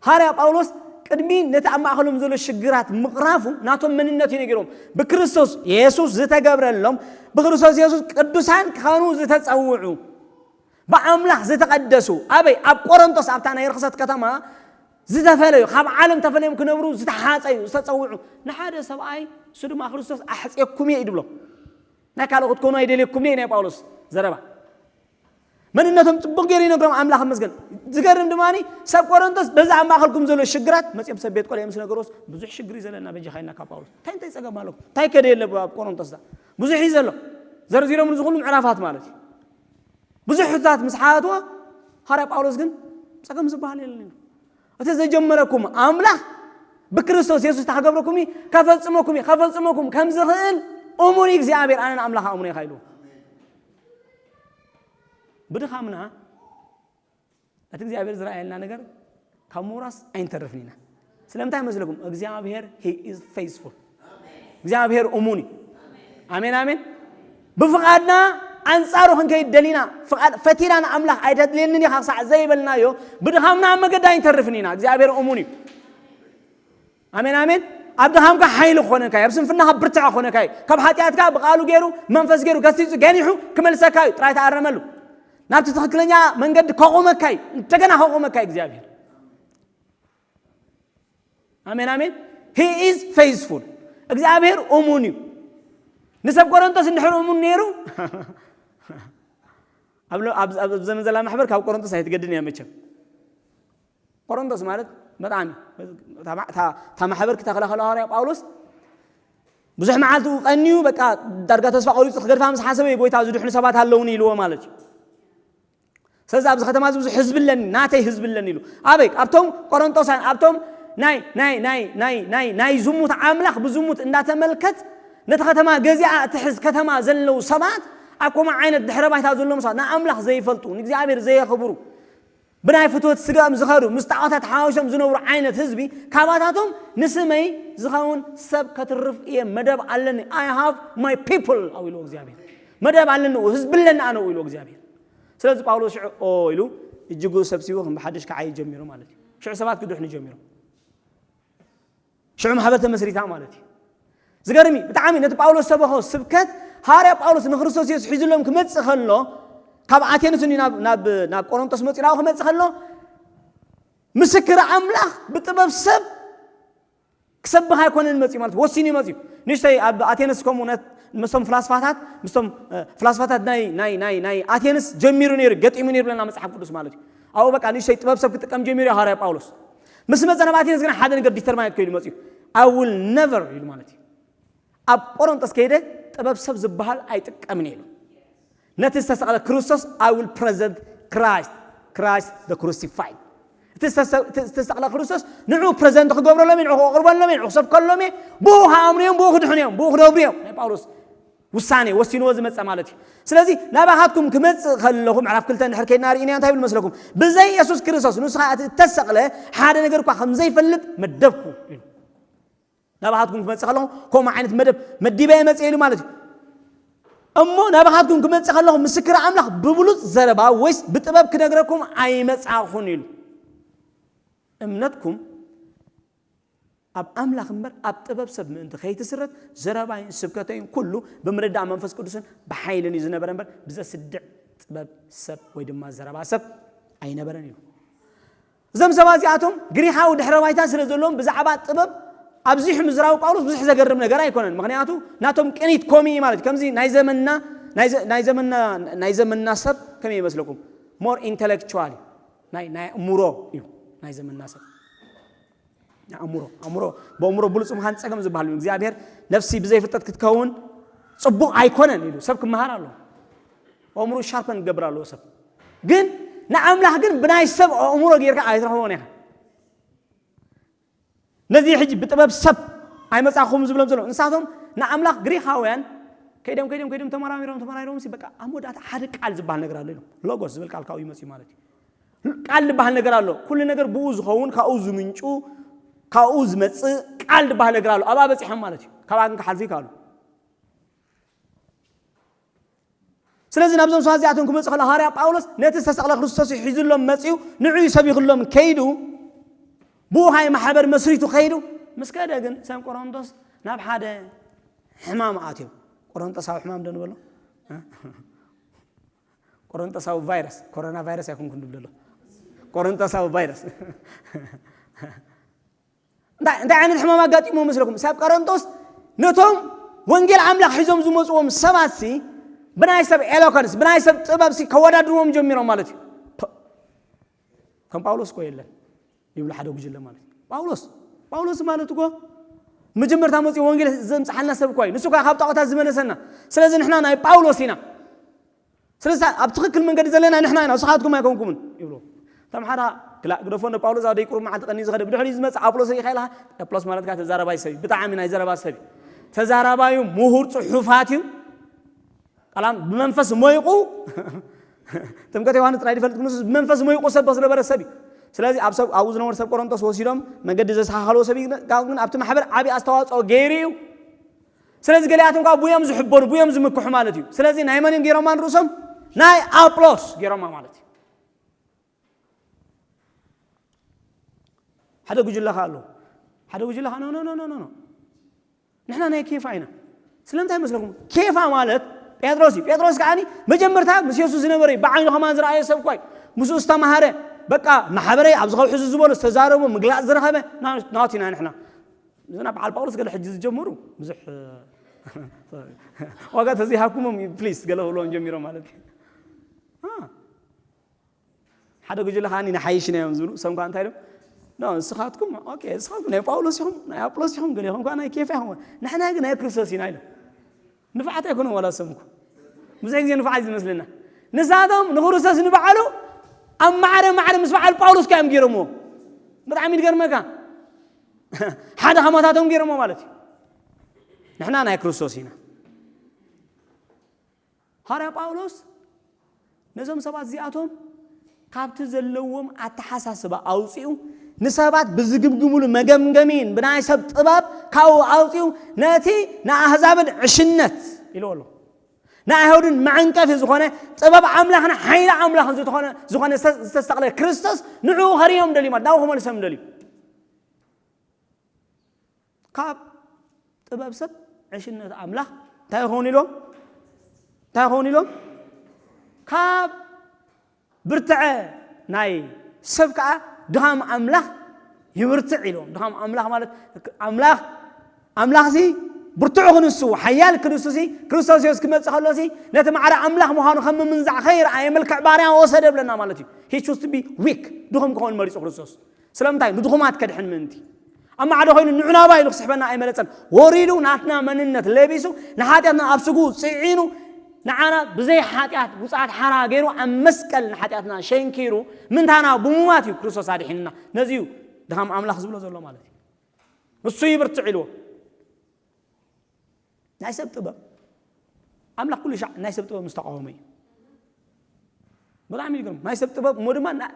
ሃርያ ጳውሎስ ቅድሚ ነቲ ኣብ ማእኸሎም ዘሎ ሽግራት ምቕራፉ ናቶም መንነት እዩ ነጊሮም። ብክርስቶስ የሱስ ዝተገብረሎም፣ ብክርስቶስ የሱስ ቅዱሳን ክኾኑ ዝተጸውዑ፣ ብኣምላኽ ዝተቐደሱ፣ ኣበይ? ኣብ ቆሮንቶስ፣ ኣብታ ናይ ርኽሰት ከተማ ዝተፈለዩ፣ ካብ ዓለም ተፈለዮም ክነብሩ ዝተሓጸዩ፣ ዝተጸውዑ፣ ንሓደ ሰብኣይ እሱ ድማ ክርስቶስ ኣሕጽየኩም እየ እዩ ድብሎ። ናይ ካልኦት ክትኮኑ ኣይደልየኩም እየ ናይ ጳውሎስ ዘረባ። መንነቶም ጽቡቕ ገይሩ ይነግሮም፣ ኣምላኽ ይመስገን። ዝገርም ድማ ሰብ ቆሮንቶስ በዛ ኣብ ማእኸልኩም ዘሎ ሽግራት መጺኦም ሰብ ቤት ቆልዓ ምስ ነገሮስ ብዙሕ ሽግር እዩ ዘለና በጃኻ ኢልና ካብ ጳውሎስ። እንታይ እንታይ ጸገም ኣለኩም? እንታይ ከደ የለ ኣብ ቆሮንቶስ ዳ? ብዙሕ እዩ ዘሎ። ዘርዚሮም እዚ ኩሉ ምዕራፋት ማለት እዩ። ብዙሕ ሕቶታት ምስ ሓተትዎ ሃርያ ጳውሎስ ግን ጸገም ዝበሃል የለን። እቲ ዘጀመረኩም ኣምላኽ ብክርስቶስ የሱስ ታክገብረኩም እዩ፣ ከፈጽመኩም እዩ፣ ከፈጽመኩም ከም ዝኽእል እሙን እዩ እግዚኣብሔር፣ ኣነ ንኣምላኽ ኣእምኖ ኢኻ ኢሉ። ብድኻምና እቲ እግዚኣብሔር ዝረኣየልና ነገር ካብ ምውራስ ኣይንተርፍን ኢና። ስለምንታይ መስለኩም? እግዚኣብሔር he is faithful። እግዚኣብሔር እሙን እዩ። ኣሜን ኣሜን። ብፍቓድና ኣንጻሩ ክንከይድ ደሊና፣ ፍቓድ ፈቲና ንኣምላኽ ኣይተድልየንን ኢኻ ክሳዕ ዘይበልናዮ፣ ብድኻምና ኣብ መገዲ ኣይንተርፍን ኢና። እግዚኣብሔር እሙን እዩ። ኣሜን ኣሜን። ኣብ ድኻምካ ሓይሊ ክኾነካ እዩ፣ ኣብ ስንፍናኻ ብርትዐ ክኾነካ እዩ። ካብ ሓጢኣትካ ብቓሉ ገይሩ፣ መንፈስ ገይሩ፣ ገሲጹ፣ ገኒሑ ክመልሰካ እዩ። ጥራይ ተኣረመሉ። ናብቲ ትኽክለኛ መንገዲ ከቑመካ እዩ። እንደገና ከቑመካ እዩ እግዚኣብሔር። ኣሜን ኣሜን። He is faithful። እግዚኣብሔር እሙን እዩ። ንሰብ ቆሮንቶስ እንድሕር እሙን ነይሩ ኣብ ሎ- ኣብ ኣብ ዘመን ዘላ ማሕበር ካብ ቆሮንቶስ ኣይትገድን እያ መቸም። ቆሮንቶስ ማለት ብጣዕሚ እታ ማ- እታ- እታ ማሕበር ክተኽላ ከለዋ ሃዋርያ ጳውሎስ ብዙሕ መዓልቲ ቀንዩ በቃ ዳርጋ ተስፋ ቆሪጹ ክገድፋ ምስ ሓሰበ እዩ ጎይታ ዝድሕኑ ሰባት ኣለውኒ ኢልዎ ማለት እዩ። ስለዚ ኣብዚ ከተማ እዚ ብዙሕ ህዝቢ ኣለኒ፣ ናተይ ህዝቢ ኣለኒ ኢሉ። ኣበይ? ኣብቶም ቆሮንጦሳውያን፣ ኣብቶም ናይ ናይ ናይ ናይ ናይ ናይ ዝሙት ኣምላኽ ብዝሙት እንዳተመልከት ነቲ ከተማ ገዚኣ እትሕዝ ከተማ ዘለዉ ሰባት ኣብ ከምኡ ዓይነት ድሕረ ባይታ ዘለዎም ሰባት ንኣምላኽ ዘይፈልጡ ንእግዚኣብሔር ዘየኽብሩ ብናይ ፍትወት ስጋኦም ዝኸዱ ምስ ጣዖታት ሓዋዊሶም ዝነብሩ ዓይነት ህዝቢ ካባታቶም ንስመይ ዝኸውን ሰብ ከትርፍ እየ መደብ ኣለኒ። I have my people ኣው ኢሉ እግዚኣብሔር። መደብ ኣለኒ፣ ህዝቢ ኣለኒ ኣነ ኢሉ እግዚኣብሔር። ስለዚ ጳውሎስ ሽዑ ኦ ኢሉ እጅጉ ሰብሲቡ ከም ብሓድሽ ክዓይ ጀሚሩ ማለት እዩ። ሽዑ ሰባት ክድሕኑ ጀሚሮም። ሽዑ ማሕበር ተመስሪታ ማለት እዩ። ዝገርም እዩ ብጣዕሚ። ነቲ ጳውሎስ ሰበኾ ስብከት ሃዋርያ ጳውሎስ ንክርስቶስ የሱስ ሒዙሎም ክመጽእ ከሎ ካብ ኣቴንስ እንዲ ናብ ናብ ናብ ቆሮንቶስ መጺኡ ናብኡ ክመጽእ ከሎ ምስክር ኣምላኽ ብጥበብ ሰብ ክሰብኽ ኣይኮነን መጺኡ ማለት ወሲኑ እዩ መጺኡ። ንእሽተይ ኣብ ኣቴንስ ከምኡ ነት ምስቶም ፍላስፋታት ምስቶም ፍላስፋታት ናይ ናይ ናይ ናይ ኣቴንስ ጀሚሩ ነይሩ ገጢሙ ነይሩ ብለና መጽሓፍ ቅዱስ ማለት እዩ። ኣብኡ በቃ ንእሽተይ ጥበብ ሰብ ክጥቀም ጀሚሩ እዩ ሃዋርያ ጳውሎስ። ምስ መጸ ናብ ኣቴንስ ግን ሓደ ነገር ዲተርማይን ኮይኑ መጺኡ። I will never ኢሉ ማለት እዩ። ኣብ ቆሮንጦስ ከይደ ጥበብ ሰብ ዝበሃል ኣይጥቀምን ኢሉ። ነቲ ዝተሰቕለ ክርስቶስ I will present Christ Christ the crucified። እቲ ዝተሰቕለ ክርስቶስ ንዑ ፕረዘንት ክገብረሎም ንዑ ክቕርበሎም ንዑ ክሰብከሎም ብኡ ክኣምኑ እዮም ብኡ ክድሕኑ እዮም ብኡ ክነብሩ እዮም ናይ ጳውሎስ ውሳኔ ወሲንዎ ዝመጸ ማለት እዩ። ስለዚ ናባኻትኩም ክመጽእ ከለኹ ምዕራፍ ክልተ እንድሕር ከይድና ርኢና እንታይ ይብል መስለኩም? ብዘይ የሱስ ክርስቶስ ንሱ ከዓ እቲ እተሰቕለ ሓደ ነገር እኳ ከም ዘይፈልጥ መደብኩ ኢሉ። ናባኻትኩም ክመጽእ ከለኹ ከምኡ ዓይነት መደብ መዲበ እየ መጽእ ኢሉ ማለት እዩ። እሞ ናባኻትኩም ክመጽእ ከለኹ ምስክር ኣምላኽ ብብሉጽ ዘረባ ወይስ ብጥበብ ክነግረኩም ኣይመጻኹን ኢሉ። እምነትኩም ኣብ ኣምላኽ እምበር ኣብ ጥበብ ሰብ ምእንቲ ከይትስረት ዘረባይን ስብከተይን ኩሉ ብምርዳእ መንፈስ ቅዱስን ብሓይልን እዩ ዝነበረ እምበር ብዘስድዕ ጥበብ ሰብ ወይ ድማ ዘረባ ሰብ ኣይነበረን ኢሉ። እዞም ሰባት እዚኣቶም ግሪኻዊ ድሕረ ባይታ ስለ ዘለዎም ብዛዕባ ጥበብ ኣብዚሑ ምዝራቡ ጳውሎስ ብዙሕ ዘገርም ነገር ኣይኮነን። ምክንያቱ ናቶም ቅኒት ኮሚ ማለት እዩ። ከምዚ ናይ ዘመንና ናይ ዘመንና ናይ ዘመንና ሰብ ከመይ ይመስለኩም? ሞር ኢንተሌክቹዋል እዩ። ናይ ናይ ኣእምሮ እዩ ናይ ዘመንና ሰብ። ኣእምሮ ኣእምሮ ብኣእምሮ ብሉፅ ምዃን ፀገም ዝበሃል እዩ። እግዚኣብሔር ነፍሲ ብዘይፍልጠት ክትከውን ፅቡቕ ኣይኮነን ኢሉ ሰብ ክመሃር ኣለዎ። ኣእምሮ ሻርፐን ክገብር ኣለዎ ሰብ። ግን ንኣምላኽ ግን ብናይ ሰብ ኣእምሮ ጌርካ ኣይትረኽቦን ኢኻ። ነዚ ሕጂ ብጥበብ ሰብ ኣይመጻኹም ዝብሎም ዘሎ ንሳቶም ንኣምላኽ ግሪኻውያን ከይዶም ከይዶም ከይዶም ተመራሚሮም ተመራሚሮም ሲ በቃ ኣብ መወዳእታ ሓደ ቃል ዝበሃል ነገር ኣሎ ኢሎም። ሎጎስ ዝብል ቃል ካብኡ ይመጽእ ማለት እዩ። ቃል ዝበሃል ነገር ኣሎ። ኩሉ ነገር ብኡ ዝኸውን፣ ካብኡ ዝምንጩ፣ ካብኡ ዝመጽእ ቃል ዝበሃል ነገር ኣሎ። ኣብኣ በጺሖም ማለት እዩ። ካብኣ ግን ክሓልፉ ይከኣሉ። ስለዚ ናብዞም ሰባት እዚኣቶም ክመጽእ ከሎ ሃዋርያ ጳውሎስ ነቲ ዝተሰቕለ ክርስቶስ እዩ ሒዙሎም መጺኡ፣ ንዑ እዩ ሰቢኹሎም ከይዱ፣ ብኡ ኻይ ማሕበር መስሪቱ ከይዱ፣ ምስ ከደ ግን ሰብ ቆሮንቶስ ናብ ሓደ ሕማም ኣትዮም። ቆሮንቶሳዊ ሕማም ዶ ንበሎ? ቆሮንቶሳዊ ቫይረስ፣ ኮሮና ቫይረስ ኣይኮንኩን ድብሎ ኣሎ። ቆሮንቶሳዊ ቫይረስ። እንታይ እንታይ ዓይነት ሕማም ኣጋጢሞ መስለኩም? ሰብ ቆሮንቶስ ነቶም ወንጌል ኣምላኽ ሒዞም ዝመጽዎም ሰባት ሲ ብናይ ሰብ ኤሎከንስ፣ ብናይ ሰብ ጥበብ ሲ ከወዳድርዎም ጀሚሮም ማለት እዩ። ቶ- ከም ጳውሎስ እኮ የለን ይብሉ ሓደ ጉጅለ ማለት እዩ። ጳውሎስ ጳውሎስ ማለት እኮ መጀመርታ መጽኡ ወንጌል ዘምጽሓልና ሰብ እኮ እዩ። ንሱ እኮ ካብ ጣዖታት ዝመለሰና። ስለዚ ንሕና ናይ ጳውሎስ ኢና። ስለዚ ኣብ ትኽክል መንገዲ ዘለና ንሕና ኢና፣ ንስኻትኩም ኣይኮንኩምን ይብሉ። እቶም ሓደ ክላእ ግደፎ፣ ንጳውሎስ ኣብ ደይቁሩብ መዓልቲ ቀኒ ዝኸደ ብድሕሪኡ ዝመጽእ ኣጵሎስ ርኢኻ ኢልካ። ኣጵሎስ ማለት ከዓ ተዛራባይ ሰብ እዩ፣ ብጣዕሚ ናይ ዘረባ ሰብ እዩ። ተዛራባዩ ምሁር ጽሑፋት እዩ። ቀላም ብመንፈስ ሞይቑ ጥምቀት ዮሃንስ ጥራይ ድፈልጥ ክንሱ ብመንፈስ ሞይቑ ሰብኽ ዝነበረ ሰብ እዩ። ስለዚ ኣብ ሰብ ኣብኡ ዝነበሩ ሰብ ቆሮንቶስ ወሲዶም መገዲ ዘስተኻኸልዎ ሰብ እዩ። ግን ኣብቲ ማሕበር ዓቢ ኣስተዋጽኦ ገይሩ እዩ። ስለዚ ገሊኣቶም ከዓ ብዮም ዝሕበኑ ብዮም ዝምክሑ ማለት እዩ። ስለዚ ናይ መንን ገይሮማ ንርእሶም? ናይ ኣጵሎስ ገይሮማ ማለት እዩ። ሓደ ጉጅለ ከዓ ኣሎ። ሓደ ጉጅለ ከዓ ኖ ኖ ኖ ኖ ኖ፣ ንሕና ናይ ኬፋ ኢና። ስለምንታይ መስለኩም? ኬፋ ማለት ጴጥሮስ እዩ። ጴጥሮስ ከዓ መጀመርታ ምስ የሱስ ዝነበረ እዩ። ብዓይኑ ከማን ዝረኣየ ሰብ እኳ እዩ። ምስኡ ዝተማሃረ፣ በቃ ማሕበረይ ኣብዚ ከውሒ እዚ ዝበሎ ዝተዛረቦ ምግላፅ ዝረኸበ ና- ናቱ ኢና ንሕና። እዞና በዓል ጳውሎስ ገለ ሕጂ ዝጀመሩ ብዙሕ ዋጋ ተዘይሃብኩሞም ፕሊስ ገለ ክብልዎም ጀሚሮም ማለት እዩ። ሓደ ጉጅለ ከዓኒ ንሓይሽ ኢና እዮም ዝብሉ። ሰም ከዓ እንታይ ኢሎም? ኖ፣ ንስኻትኩም ኦኬ፣ ንስኻትኩም ናይ ጳውሎስ ኢኹም፣ ናይ ኣጵሎስ ኢኹም፣ ገለ ኢኹም ከዓ ናይ ኬፋ ኢኹም፣ ንሕና ግን ናይ ክርስቶስ ኢና ኢሎም። ንፍዓት ኣይኮነን ዋላ ሰምኩ። ብዙሕ ግዜ ንፍዓት እዩ ዝመስለና። ንሳቶም ንክርስቶስ ንበዓሉ ኣብ ማዕረ ማዕረ ምስ በዓል ጳውሎስ ከ እዮም ገይሮምዎ። ብጣዕሚ ይገርመካ። ሓደ ከማታቶም ገይሮምዎ ማለት እዩ። ንሕና ናይ ክርስቶስ ኢና። ሃዋርያ ጳውሎስ ነዞም ሰባት እዚኣቶም ካብቲ ዘለዎም ኣተሓሳስባ ኣውፂኡ ንሰባት ብዝግምግሙሉ መገምገሚን ብናይ ሰብ ጥበብ ካብኡ ኣውፂኡ ነቲ ንኣህዛብን ዕሽነት ኢልዎ ኣሎ። ንኣይሁድን መዐንቀፊ ዝኾነ ጥበብ ኣምላኽን ሓይሊ ኣምላኽን ዝኾነ ዝኾነ ዝተስተቕለ ክርስቶስ ንዕኡ ከርእዮም ደልዩ ማለት ናብኡ ክመልሶም ደልዩ። ካብ ጥበብ ሰብ ዕሽነት ኣምላኽ እንታይ ይኸውን ኢሎም? እንታይ ይኸውን ኢሎም? ካብ ብርትዐ ናይ ሰብ ከዓ ድኻም ኣምላኽ ይብርትዕ ኢሎም። ድኻም ኣምላኽ ማለት ኣምላኽ ኣምላኽሲ ብርቱዕ ክንሱ ሓያል ክንሱሲ ክርስቶስ የሱስ ክመፅእ ከሎሲ ነቲ ማዕረ ኣምላኽ ምዃኑ ከም ምምንዛዕ ከይረኣየ መልክዕ ባርያ ወሰደ ብለና ማለት እዩ። He chose to be weak፣ ድኹም ክኸውን መሪፁ ክርስቶስ። ስለምንታይ? ንድኹማት ከድሕን ምእንቲ። ኣብ ማዕዶ ኮይኑ ንዑ ናባይ ኢሉ ክስሕበና ኣይመረጸን። ወሪዱ ናትና መንነት ለቢሱ ንሓጢኣትና ኣብ ስጉ ጽዒኑ ንዓና ብዘይ ሓጢኣት ውጽኣት ሓራ ገይሩ ኣብ መስቀል ንሓጢኣትና ሸንኪሩ ምንታና ብሙማት እዩ ክርስቶስ ኣድሒንና። ነዚ እዩ ድኻም ኣምላኽ ዝብሎ ዘሎ ማለት እዩ። ንሱ ይብርትዕ ኢልዎ። ናይ ሰብ ጥበብ ኣምላኽ ኩሉ ሻዕ ናይ ሰብ ጥበብ ምስ ተቃወመ እዩ። ብጣዕሚ ይገርም። ናይ ሰብ ጥበብ እሞ ድማ ና-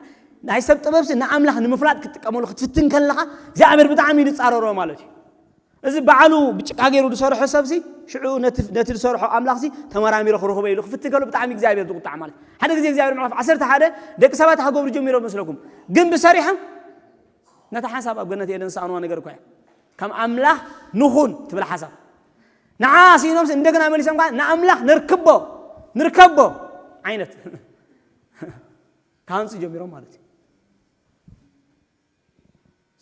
ናይ ሰብ ጥበብሲ ንኣምላኽ ንምፍላጥ ክትጥቀመሉ ክትፍትን ከለኻ እግዚኣብሔር ብጣዕሚ እዩ ዝፃረሮ ማለት እዩ። እዚ ባዕሉ ብጭቃ ገይሩ ዝሰርሖ ሰብሲ ሽዑ ነቲ ነቲ ዝሰርሖ ኣምላኽሲ ተመራሚረ ክረኽቦ ኢሉ ክፍትን ከሎ ብጣዕሚ እግዚኣብሔር ዝቁጣዕ ማለት እዩ። ሓደ ግዜ እግዚኣብሔር ምዕራፍ ዓሰርተ ሓደ ደቂ ሰባት ክገብሩ ጀሚሮም መስለኩም ግን ብሰሪሖም ነታ ሓንሳብ ኣብ ገነት ኤደን ዝሰኣንዋ ነገር እኮ እያ። ከም ኣምላኽ ንኹን ትብል ሓሳብ ንዓ ስኢኖምሲ እንደገና መሊሶም ከዓ ንኣምላኽ ነርክቦ ንርከቦ ዓይነት ክሃንፁ ጀሚሮም ማለት እዩ።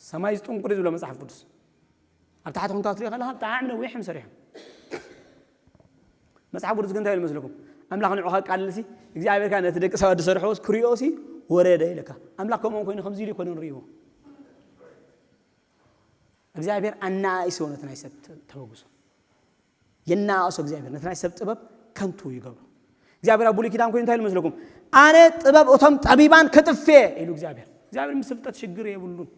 ሰማይ ዝጥንቁር እዩ ዝብሎ መፅሓፍ ቅዱስ። ኣብ ታሕቲ ኮንካ ክትሪኦ ከለካ ብጣዕሚ ነዊሕ እዮም ሰሪሖም። መፅሓፍ ቅዱስ ግን እንታይ ኢሉ መስለኩም? ኣምላኽ ንዑ ከቃልልሲ እግዚኣብሔር ከዓ ነቲ ደቂ ሰባት ዝሰርሕዎስ ክሪኦሲ ወረደ ኢለካ። ኣምላኽ ከምኦም ኮይኑ ከምዚ ኢሉ ይኮነ ንርእይዎ። እግዚኣብሔር ኣናኣእሶ ነቲ ናይ ሰብ ተበግሶ የናኣእሶ እግዚኣብሔር ነቲ ናይ ሰብ ጥበብ ከንቱ ይገብሮ። እግዚኣብሔር ኣብ ብሉይ ኪዳን ኮይኑ እንታይ ኢሉ መስለኩም? ኣነ ጥበብ እቶም ጠቢባን ከጥፍየ ኢሉ እግዚኣብሔር። እግዚኣብሔር ምስ ፍልጠት ሽግር የብሉን።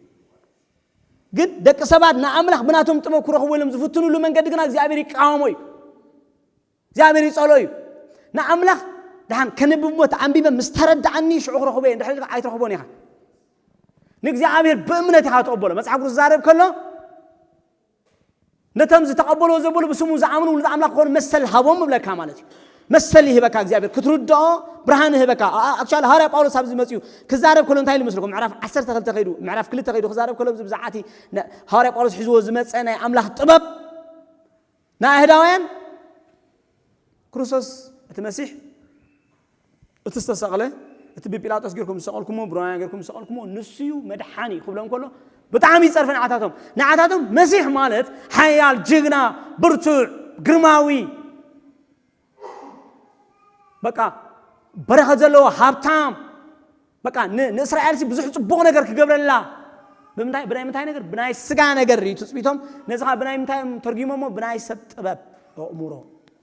ግን ደቂ ሰባት ንኣምላኽ ብናቶም ጥበብ ክረኽቡ ኢሎም ዝፍትኑሉ መንገዲ ግና እግዚኣብሔር ይቃወሞ እዩ። እግዚኣብሔር ይጸሎ እዩ። ንኣምላኽ ደሓን ከንብብ እሞ ተኣንቢበ ምስ ተረድኣኒ ሽዑ ክረኽቦ እየ፣ እንድሕር ኢልካ ኣይትረኽቦን ኢኻ። ንእግዚኣብሔር ብእምነት ኢኻ ትቕበሎ። መጽሓፍ ቅዱስ ዝዛረብ ከሎ ነቶም ዝተቐበልዎ ዘበሉ ብስሙ ዝኣምኑ ውሉድ ኣምላኽ ክኾኑ መሰል ሃቦም እብለካ ማለት እዩ። መሰል ይህበካ እግዚኣብሔር ክትርድኦ ብርሃን ይህበካ። ኣክቹዋሊ ሃዋርያ ጳውሎስ ኣብዚ መጽኡ ክዛረብ ከሎ እንታይ ኢሉ መስልኩም? ምዕራፍ ዓሰርተ ክልተ ከይዱ፣ ምዕራፍ ክልተ ከይዱ ክዛረብ ከሎ ኣብዚ ብዛዕቲ ሃዋርያ ጳውሎስ ሒዝዎ ዝመጸ ናይ ኣምላኽ ጥበብ ንኣይሁዳውያን ክርስቶስ እቲ መሲሕ እቲ ዝተሰቕለ እቲ ብጲላጦስ ጌርኩም ዝሰቐልኩሞ ብሮማውያን ጌርኩም ዝሰቐልኩሞ ንሱ እዩ መድሓኒ ክብሎም ከሎ ብጣዕሚ ይጸርፈ ንዓታቶም። ንዓታቶም መሲሕ ማለት ሓያል፣ ጅግና፣ ብርቱዕ፣ ግርማዊ፣ በቃ በረኸት ዘለዎ ሃብታም፣ በቃ ን- ንእስራኤል ሲ ብዙሕ ጽቡቕ ነገር ክገብረላ ብምንታይ ብናይ ምንታይ ነገር ብናይ ስጋ ነገር እዩ ትጽቢቶም። ነዚ ኸዓ ብናይ ምንታይ እዮም ተርጊሞሞ? ብናይ ሰብ ጥበብ ኣእምሮ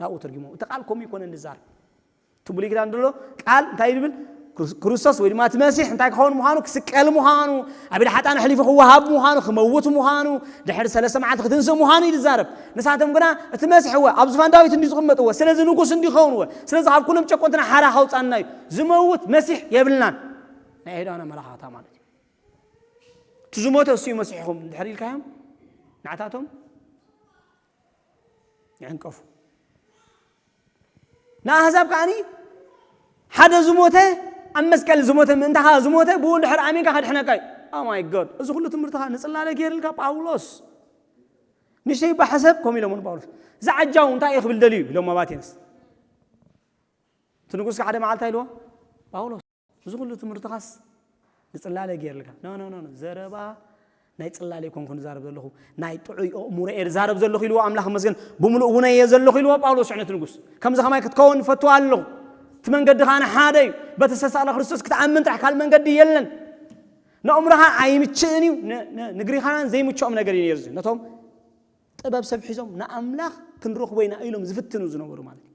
ናብኡ ተርጊሞም። እቲ ቃል ከምኡ ይኮነ ንዛር እቲ ብሉይ ኪዳን ዘሎ ቃል እንታይ ይብል? ክርስቶስ ወይ ድማ እቲ መሲሕ እንታይ ክኸውን ምዃኑ ክስቀል ምዃኑ ኣብ ኢድ ሓጣን ኣሕሊፉ ክወሃብ ምዃኑ ክመውት ምዃኑ ድሕሪ ሰለስተ መዓልቲ ክትንስእ ምዃኑ እዩ ዝዛረብ። ንሳቶም ግና እቲ መሲሕ እወ ኣብ ዙፋን ዳዊት እንዲ ዝቕመጥ እወ ስለዚ ንጉስ እንዲ ክኸውን እወ ስለዚ ካብ ኩሎም ጨቆንትና ሓራ ከውፃና እዩ። ዝመውት መሲሕ የብልናን። ናይ ኣይሁዳውያን ኣመለኻኽታ ማለት እዩ። እቲ ዝሞተ እሱ እዩ መሲሕኹም ድሕሪ ኢልካዮም ንዓታቶም ይዕንቀፉ። ንኣህዛብ ከዓኒ ሓደ ዝሞተ ኣብ መስቀል ዝሞተ ምእንታኻ ዝሞተ ብኡ ድሕር ኣሚንካ ከድሕነካ እዩ። Oh my God፣ እዚ ኩሉ ትምህርትኻ ንጽላለ ገይርልካ ጳውሎስ ንሽተይ ባሕሰብ ከም ኢሎሞ ንጳውሎስ ዝዓጃው እንታይ እዩ ክብል ደልዩ ኢሎሞ ኣብ ኣቴንስ። እቲ ንጉስ ሓደ መዓልታ ኢልዎ ጳውሎስ እዚ ኩሉ ትምህርትኻስ ንጽላለ ገይርልካ። ኖ ኖ ኖ ኖ፣ ዘረባ ናይ ጽላለ ኣይኮንኩን ዝዛረብ ዘለኹ፣ ናይ ጥዑይ ኣእምሮ እየ ዝዛረብ ዘለኹ ኢልዎ። ኣምላኽ ይመስገን ብምሉእ እውን እየ ዘለኹ ኢልዎ ጳውሎስ። ሽዕነት ንጉስ ከምዚ ከማይ ክትከውን ፈትዋ ኣለኹ። እቲ መንገዲ ኸዓ ሓደ እዩ። በቲ ዝተሳቕለ ክርስቶስ ክትኣምን ጥራሕ ካልእ መንገዲ የለን። ንኣእምሮኻ ኣይምችእን እዩ፣ ን- ን- ንግሪኻውያን ዘይምችኦም ነገር እዩ ነይሩ። ነቶም ጥበብ ሰብ ሒዞም ንኣምላኽ ክንረኽቦ ኢና ኢሎም ዝፍትኑ ዝነበሩ ማለት እዩ።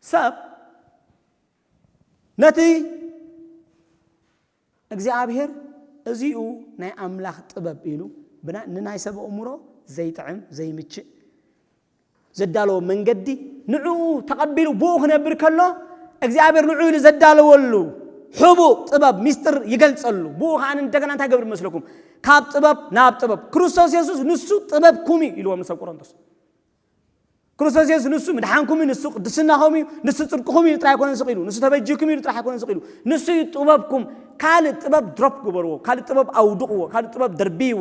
ሰብ ነቲ እግዚኣብሔር እዚኡ ናይ ኣምላኽ ጥበብ ኢሉ ብና- ንናይ ሰብ ኣእምሮ ዘይጥዕም ዘይምችእ ዘዳለዎ መንገዲ ንዕኡ ተቐቢሉ ብኡ ክነብር ከሎ እግዚኣብሔር ንዕኡ ኢሉ ዘዳለወሉ ሕቡእ ጥበብ ሚስጥር ይገልጸሉ። ብኡ ከዓ እንደገና እንታይ ገብር መስለኩም? ካብ ጥበብ ናብ ጥበብ። ክርስቶስ የሱስ ንሱ ጥበብኩም እዩ ኢልዎም ንሰብ ቆሮንቶስ። ክርስቶስ የሱስ ንሱ ምድሓንኩም እዩ፣ ንሱ ቅድስናኹም እዩ፣ ንሱ ጽድቅኹም እዩ ጥራይ ኣይኮነን ስቕ ኢሉ፣ ንሱ ተበጅኩም እዩ ጥራይ ኣይኮነን ስቕ ኢሉ፣ ንሱ እዩ ጥበብኩም። ካልእ ጥበብ ድሮፕ ግበርዎ፣ ካልእ ጥበብ ኣውድቕዎ፣ ካልእ ጥበብ ደርብይዎ።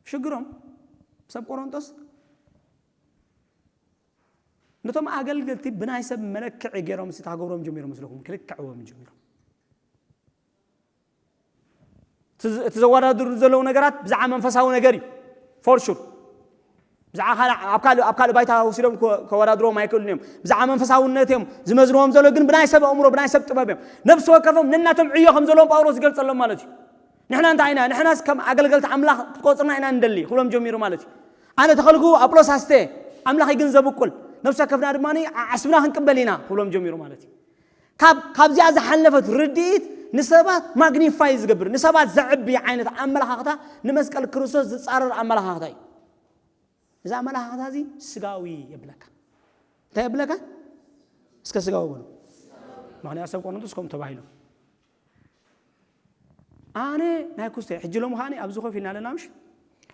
ሽግሮም ሰብ ቆሮንቶስ ነቶም ኣገልገልቲ ብናይ ሰብ መለክዒ ገይሮም ሲ ታገብሮም ጀሚሮም መስለኩም ክልክዕዎም ጀሚሮም። እቲ ዘወዳድሩ ዘለዉ ነገራት ብዛዕባ መንፈሳዊ ነገር እዩ። ፎር ሹር ብዛዕባ ካልእ ኣብ ካልእ ኣብ ካልእ ባይታ ወሲዶም ከወዳድሮም ኣይክእሉን እዮም። ብዛዕባ መንፈሳውነት እዮም ዝመዝንዎም ዘሎ፣ ግን ብናይ ሰብ ኣእምሮ ብናይ ሰብ ጥበብ እዮም። ነብሲ ወከፎም ነናቶም ዕዮ ከም ዘለዎም ጳውሎስ ይገልጸሎም ማለት እዩ። ንሕና እንታይ ኢና? ንሕናስ ከም ኣገልገልቲ ኣምላኽ ክትቆጽርና ኢና ንደሊ ክብሎም ጀሚሩ ማለት እዩ። ኣነ ተኸልኩ ኣጵሎስ ኣስተ ኣምላኽ ይግንዘብ እኩል ነብሲ ወከፍና ድማ ዓስብና ክንቅበል ኢና ክብሎም ጀሚሩ ማለት እዩ። ካብ ካብዚኣ ዝሓለፈት ርድኢት ንሰባት ማግኒፋይ ዝገብር ንሰባት ዘዕቢ ዓይነት ኣመለኻኽታ ንመስቀል ክርስቶስ ዝጻረር ኣመለኻኽታ እዩ። እዚ ኣመለኻኽታ እዚ ስጋዊ የብለካ። እንታይ የብለካ? እስከ ስጋዊ በሉ። ምክንያቱ ሰብ ቆሮንቶስ ከምኡ ተባሂሎም ኣነ ናይ ኩስተ ሕጂ ሎም ከዓኒ ኣብዚ ኮፍ ኢልና ኣለና ምሽ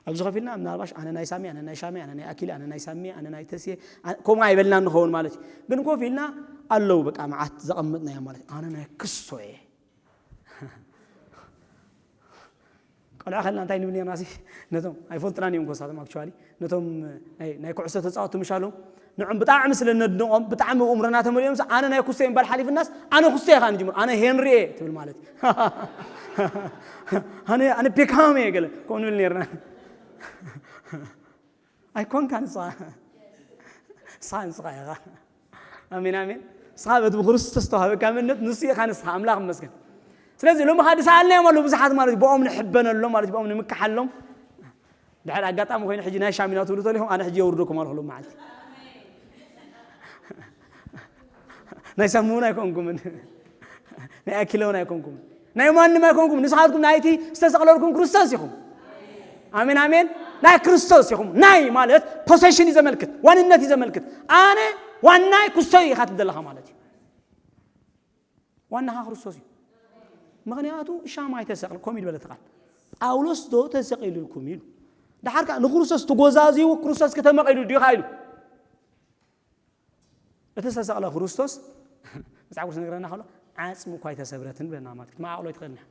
ኣብዚ ኮፍ ኢልና ምናልባሽ ኣነ ናይ ሳሚ ኣነ ናይ ሻሚ ኣነ ናይ ኣኪለ ኣነ ናይ ሳሚ ኣነ ናይ ተስየ ከምኡ ኣይበልና ንኸውን ማለት እዩ። ግን ኮፍ ኢልና ኣለዉ በቃ መዓት ዘቐምጥናዮ ማለት ኣነ ናይ ክስቶ እየ። ቆልዓ ከልና እንታይ ንብል ነርና ሲ ነቶም ኣይፈልጥናን እዮም ኮሳቶም ኣክቹዋሊ ነቶም ናይ ኩዕሶ ተፃወቱ ምሻሎም ንዕም ብጣዕሚ ስለ ነድንቆም ብጣዕሚ እምሮና ተመሊኦም ኣነ ናይ ኩስተ እምበር ሓሊፍናስ ኣነ ኩስተ ኢኻ ንጅምር ኣነ ሄንሪ እየ ትብል ማለት ኣነ ኣነ ፔካም እየ ገለ ከምኡ ንብል ነርና። ኣይኮንካ ንስኻ ንስኻ ንስኻ ኢኻ። ኣሜን ኣሜን። ንስኻ በቲ ብክርስቶስ ተዋህበካ መንነት ንሱ ኢኻ ንስኻ ኣምላኽ ይመስገን። ስለዚ ሎሚ ኸዓ ዝሰኣልናዮም ኣለዉ ብዙሓት ማለት እዩ ብኦም ንሕበነሎም ማለት እዩ ብኦም ንምክሓሎም። ድሕር ኣጋጣሚ ኮይኑ ሕጂ ናይ ሻሚና ትብሉ ተሊኹም ኣነ ሕጂ የውርደኩም ኣለኹ ሎም መዓልቲ። ናይ ሳሚ እውን ኣይኮንኩምን ናይ ኣኪለ እውን ኣይኮንኩምን ናይ ማንም ኣይኮንኩም ንስኻትኩም ናይቲ ዝተሰቕለልኩም ክርስቶስ ኢኹም። ኣሜን ኣሜን። ናይ ክርስቶስ ኢኹም። ናይ ማለት ፖሴሽን እዩ ዘመልክት፣ ዋንነት እዩ ዘመልክት። ኣነ ዋናይ ክስቶ ኢኻ ትብል ዘለኻ ማለት እዩ። ዋናኻ ክርስቶስ እዩ። ምኽንያቱ ሻማ ኣይተሰቕል፣ ከምኡ እዩ ዝበለ እቲ ቃል። ጳውሎስ ዶ ተሰቒሉልኩም ኢሉ። ደሓር ከኣ ንክርስቶስ ትጎዛዝይዎ፣ ክርስቶስ ከተመቒሉ ድዩ ኢሉ። እቲ ዝተሰቕለ ክርስቶስ መጽሓፍ ቅዱስ ነገረና ከሎ ዓጽሚ እኳ ኣይተሰብረትን ብለና ማለት እዩ። ክትመዓቕሎ ኣይትኽእልን ኢኻ።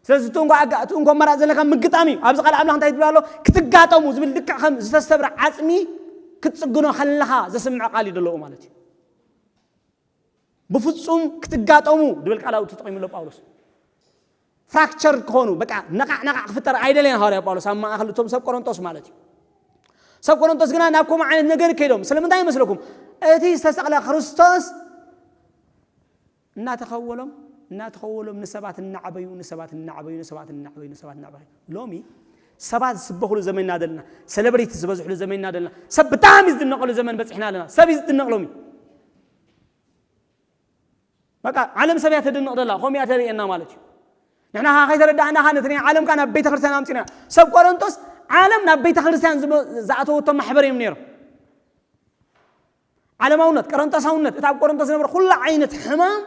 ስለዚ እቲ እንኮ ኣጋ-፣ እቲ እንኮ ኣማራጺ ዘለካ ምግጣም እዩ። ኣብዚ ቃል ኣምላኽ እንታይ ትብል ኣሎ? ክትጋጠሙ ዝብል ልክዕ ከም ዝተሰብረ ዓጽሚ ክትጽግኖ ከለኻ ዘስምዕ ቃል እዩ ዘለዎ ማለት እዩ። ብፍጹም ክትጋጠሙ ዝብል ቃል ኣብኡ ተጠቒሙ ኣሎ ጳውሎስ። ፍራክቸር ክኾኑ፣ በቃ ነቓዕ ነቓዕ ክፍጠር ኣይደለየን ሃዋርያ ጳውሎስ ኣብ ማእከል እቶም ሰብ ቆሮንቶስ ማለት እዩ። ሰብ ቆሮንቶስ ግና ናብ ከምኡ ዓይነት ነገር ከይዶም። ስለምንታይ ይመስለኩም? እቲ ዝተሰቕለ ክርስቶስ እናተኸወሎም፣ እናተኸወሎም ንሰባት እናዕበዩ፣ ንሰባት እናዕበዩ፣ ንሰባት እናዕበዩ፣ ንሰባት እናዕበዩ። ሎሚ ሰባት ዝስበኽሉ ዘመን ኢና ዘለና። ሴሌብሪቲ ዝበዝሕሉ ዘመን ኢና ዘለና። ሰብ ብጣዕሚ ዝድነቐሉ ዘመን በጺሕና ኣለና። ሰብ እዩ ዝድነቕ ሎሚ። በቃ ዓለም ሰብ እያ ተድንቕ ደላ፣ ከምኡ እያ ተርእየና ማለት እዩ። ንሕና ኸዓ ከይተረዳእና ኸዓ ነቲ ናይ ዓለም ከኣ ናብ ቤተ ክርስቲያን ኣምጺና። ሰብ ቆሮንቶስ ዓለም ናብ ቤተ ክርስቲያን ዝመ-፣ ዝኣተወቶ ማሕበር እዮም ነይሮም። ዓለማውነት፣ ቆሮንቶሳውነት፣ እቲ ኣብ ቆሮንቶስ ዝነበረ ኩሉ ዓይነት ሕማም፣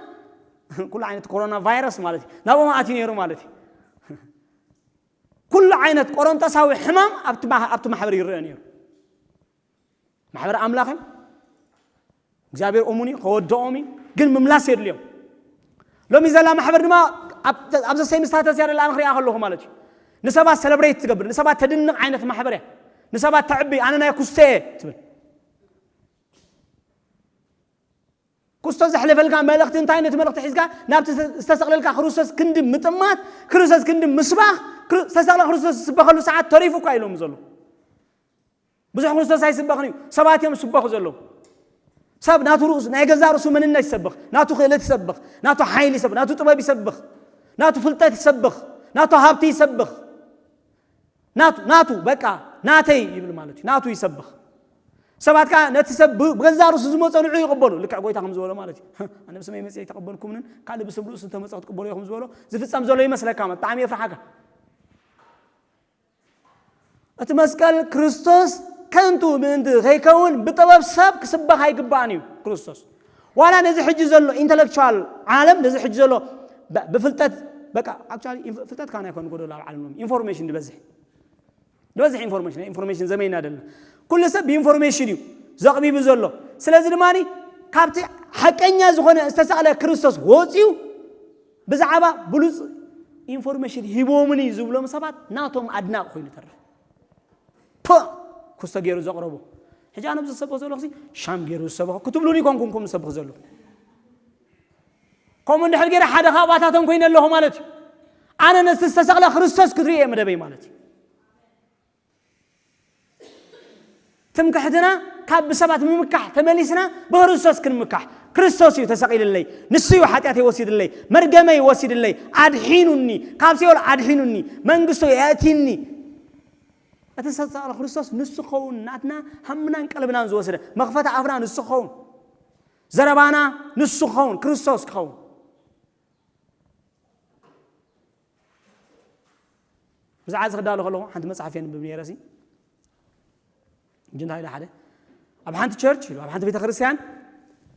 ኩሉ ዓይነት ኮሮና ቫይረስ ማለት እዩ፣ ናብኦም ኣትዩ ነይሩ ማለት እዩ። ኩሉ ዓይነት ቆሮንቶሳዊ ሕማም ኣብቲ ማ-፣ ኣብቲ ማሕበር ይረአ ነይሩ። ማሕበር ኣምላኽ እዮም። እግዚኣብሔር እሙን እዩ፣ ከወድኦም እዩ፣ ግን ምምላስ የድልዮም። ሎሚ ዘላ ማሕበር ድማ ኣብ-፣ ኣብ ዘሰይም ስታተስ እያ ደላ ኣነ ክሪኣ ከለኹ ማለት እዩ። ንሰባት ሰለብሬት ትገብር፣ ንሰባት ተድንቕ ዓይነት ማሕበር እያ። ንሰባት ተዕቢ፣ ኣነ ናይ ኩስተ እየ ትብል። ኩስቶ ዘሕለፈልካ መልእኽቲ እንታይ? ነቲ መልእኽቲ ሒዝካ ናብቲ ዝተሰቕለልካ ክርስቶስ ክንዲ ምጥማት፣ ክርስቶስ ክንዲ ምስባኽ፣ ክር-፣ ዝተሰቕለ ክርስቶስ ዝስበኸሉ ሰዓት ተሪፉ እኳ ኢሎም ዘሎ። ብዙሕ ክርስቶስ ኣይስበኽን እዩ። ሰባት እዮም ዝስበኹ ዘለዉ። ሰብ ናቱ ርእሱ፣ ናይ ገዛእ ርእሱ መንነት ይሰብኽ፣ ናቱ ክእለት ይሰብኽ፣ ናቱ ሓይሊ ይሰብኽ፣ ናቱ ጥበብ ይሰብኽ፣ ናቱ ፍልጠት ይሰብኽ፣ ናቱ ሃብቲ ይሰብኽ። ናቱ፣ ናቱ፣ በቃ ናተይ ይብል ማለት እዩ። ናቱ ይሰብኽ። ሰባት ከኣ ነቲ ሰብ ብ-፣ ብገዛእ ርእሱ ዝመጾ ንዑ ይቕበሉ። ልክዕ ጎይታ ከም ዝበሎ ማለት እዩ። ኣነ ብስመይ መጺአ ኣይተቐበልኩምንን፣ ካልእ ብስም ርእሱ እንተመጸ ክትቅበሉ ኢኹም ዝበሎ ዝፍጸም ዘሎ ይመስለካ ማለት፣ ብጣዕሚ የፍርሓካ። እቲ መስቀል ክርስቶስ ከንቱ ምእንቲ ከይከውን ብጥበብ ሰብ ክስበኽ ኣይግባእን እዩ። ክርስቶስ ዋላ ነዚ ሕጂ ዘሎ ኢንተሌክቹዋል ዓለም፣ ነዚ ሕጂ ዘሎ ብ-፣ ብፍልጠት፣ በቃ፣ ኣክቹዋሊ፣ ኢንፎ-፣ ፍልጠት ካን ኣይኮን ጎደሎ ኣብ ዓለም ሎሚ፣ ኢንፎርሜሽን ዝበዝሕ ዝበዝሕ ኢንፎርሜሽን፣ ናይ ኢንፎርሜሽን ዘመን ኢና ዘለና። ኩሉ ሰብ ብኢንፎርሜሽን እዩ ዘቕቢቡ ዘሎ። ስለዚ ድማ ካብቲ ሓቀኛ ዝኾነ ዝተሰቕለ ክርስቶስ ወፂኡ ብዛዕባ ብሉፅ ኢንፎርሜሽን ሂቦምን እዩ ዝብሎም ሰባት ናቶም ኣድናቂ ኮይኑ ይተርፍ። ፖ! ኩስቶ ገይሩ ዘቕረቦ። ሕጂ ኣነ ኣብዚ ዝሰብኽ ዘለኹ ሲ ሻም ገይሩ ዝሰብኽ ክትብሉኒ ኮንኩም ከም ዝሰብኽ ዘለኹ። ከምኡ እንድሕር ገይረ ሓደ ካብኣታቶም ኮይነ ኣለኹ ማለት እዩ። ኣነ ነቲ ዝተሰቕለ ክርስቶስ ክትርኢ እየ መደበይ ማለት እዩ። ትምክሕትና ካብ ብሰባት ምምካሕ ተመሊስና ብክርስቶስ ክንምካሕ። ክርስቶስ እዩ ተሰቒልለይ፣ ንሱ እዩ ሓጢኣተይ ወሲድለይ፣ መርገመይ ወሲድለይ፣ ኣድሒኑኒ፣ ካብ ሲኦል ኣድሒኑኒ፣ መንግስቱ የእቲኒ። እቲ ዝተሰቕለ ክርስቶስ ንሱ ክኸውን፣ ናትና ሃምናን ቀልብናን ዝወሰደ፣ መኽፈቲ ኣፍና ንሱ ክኸውን፣ ዘረባና ንሱ ክኸውን፣ ክርስቶስ ክኸውን። ብዛዕባ እዚ ክዳሎ ከለኹ ሓንቲ መጽሓፍ የንብብ ነይረ ሲ። ሕጂ እንታይ ኢለ ሓደ ኣብ ሓንቲ ቸርች ኢሉ፣ ኣብ ሓንቲ ቤተ ክርስቲያን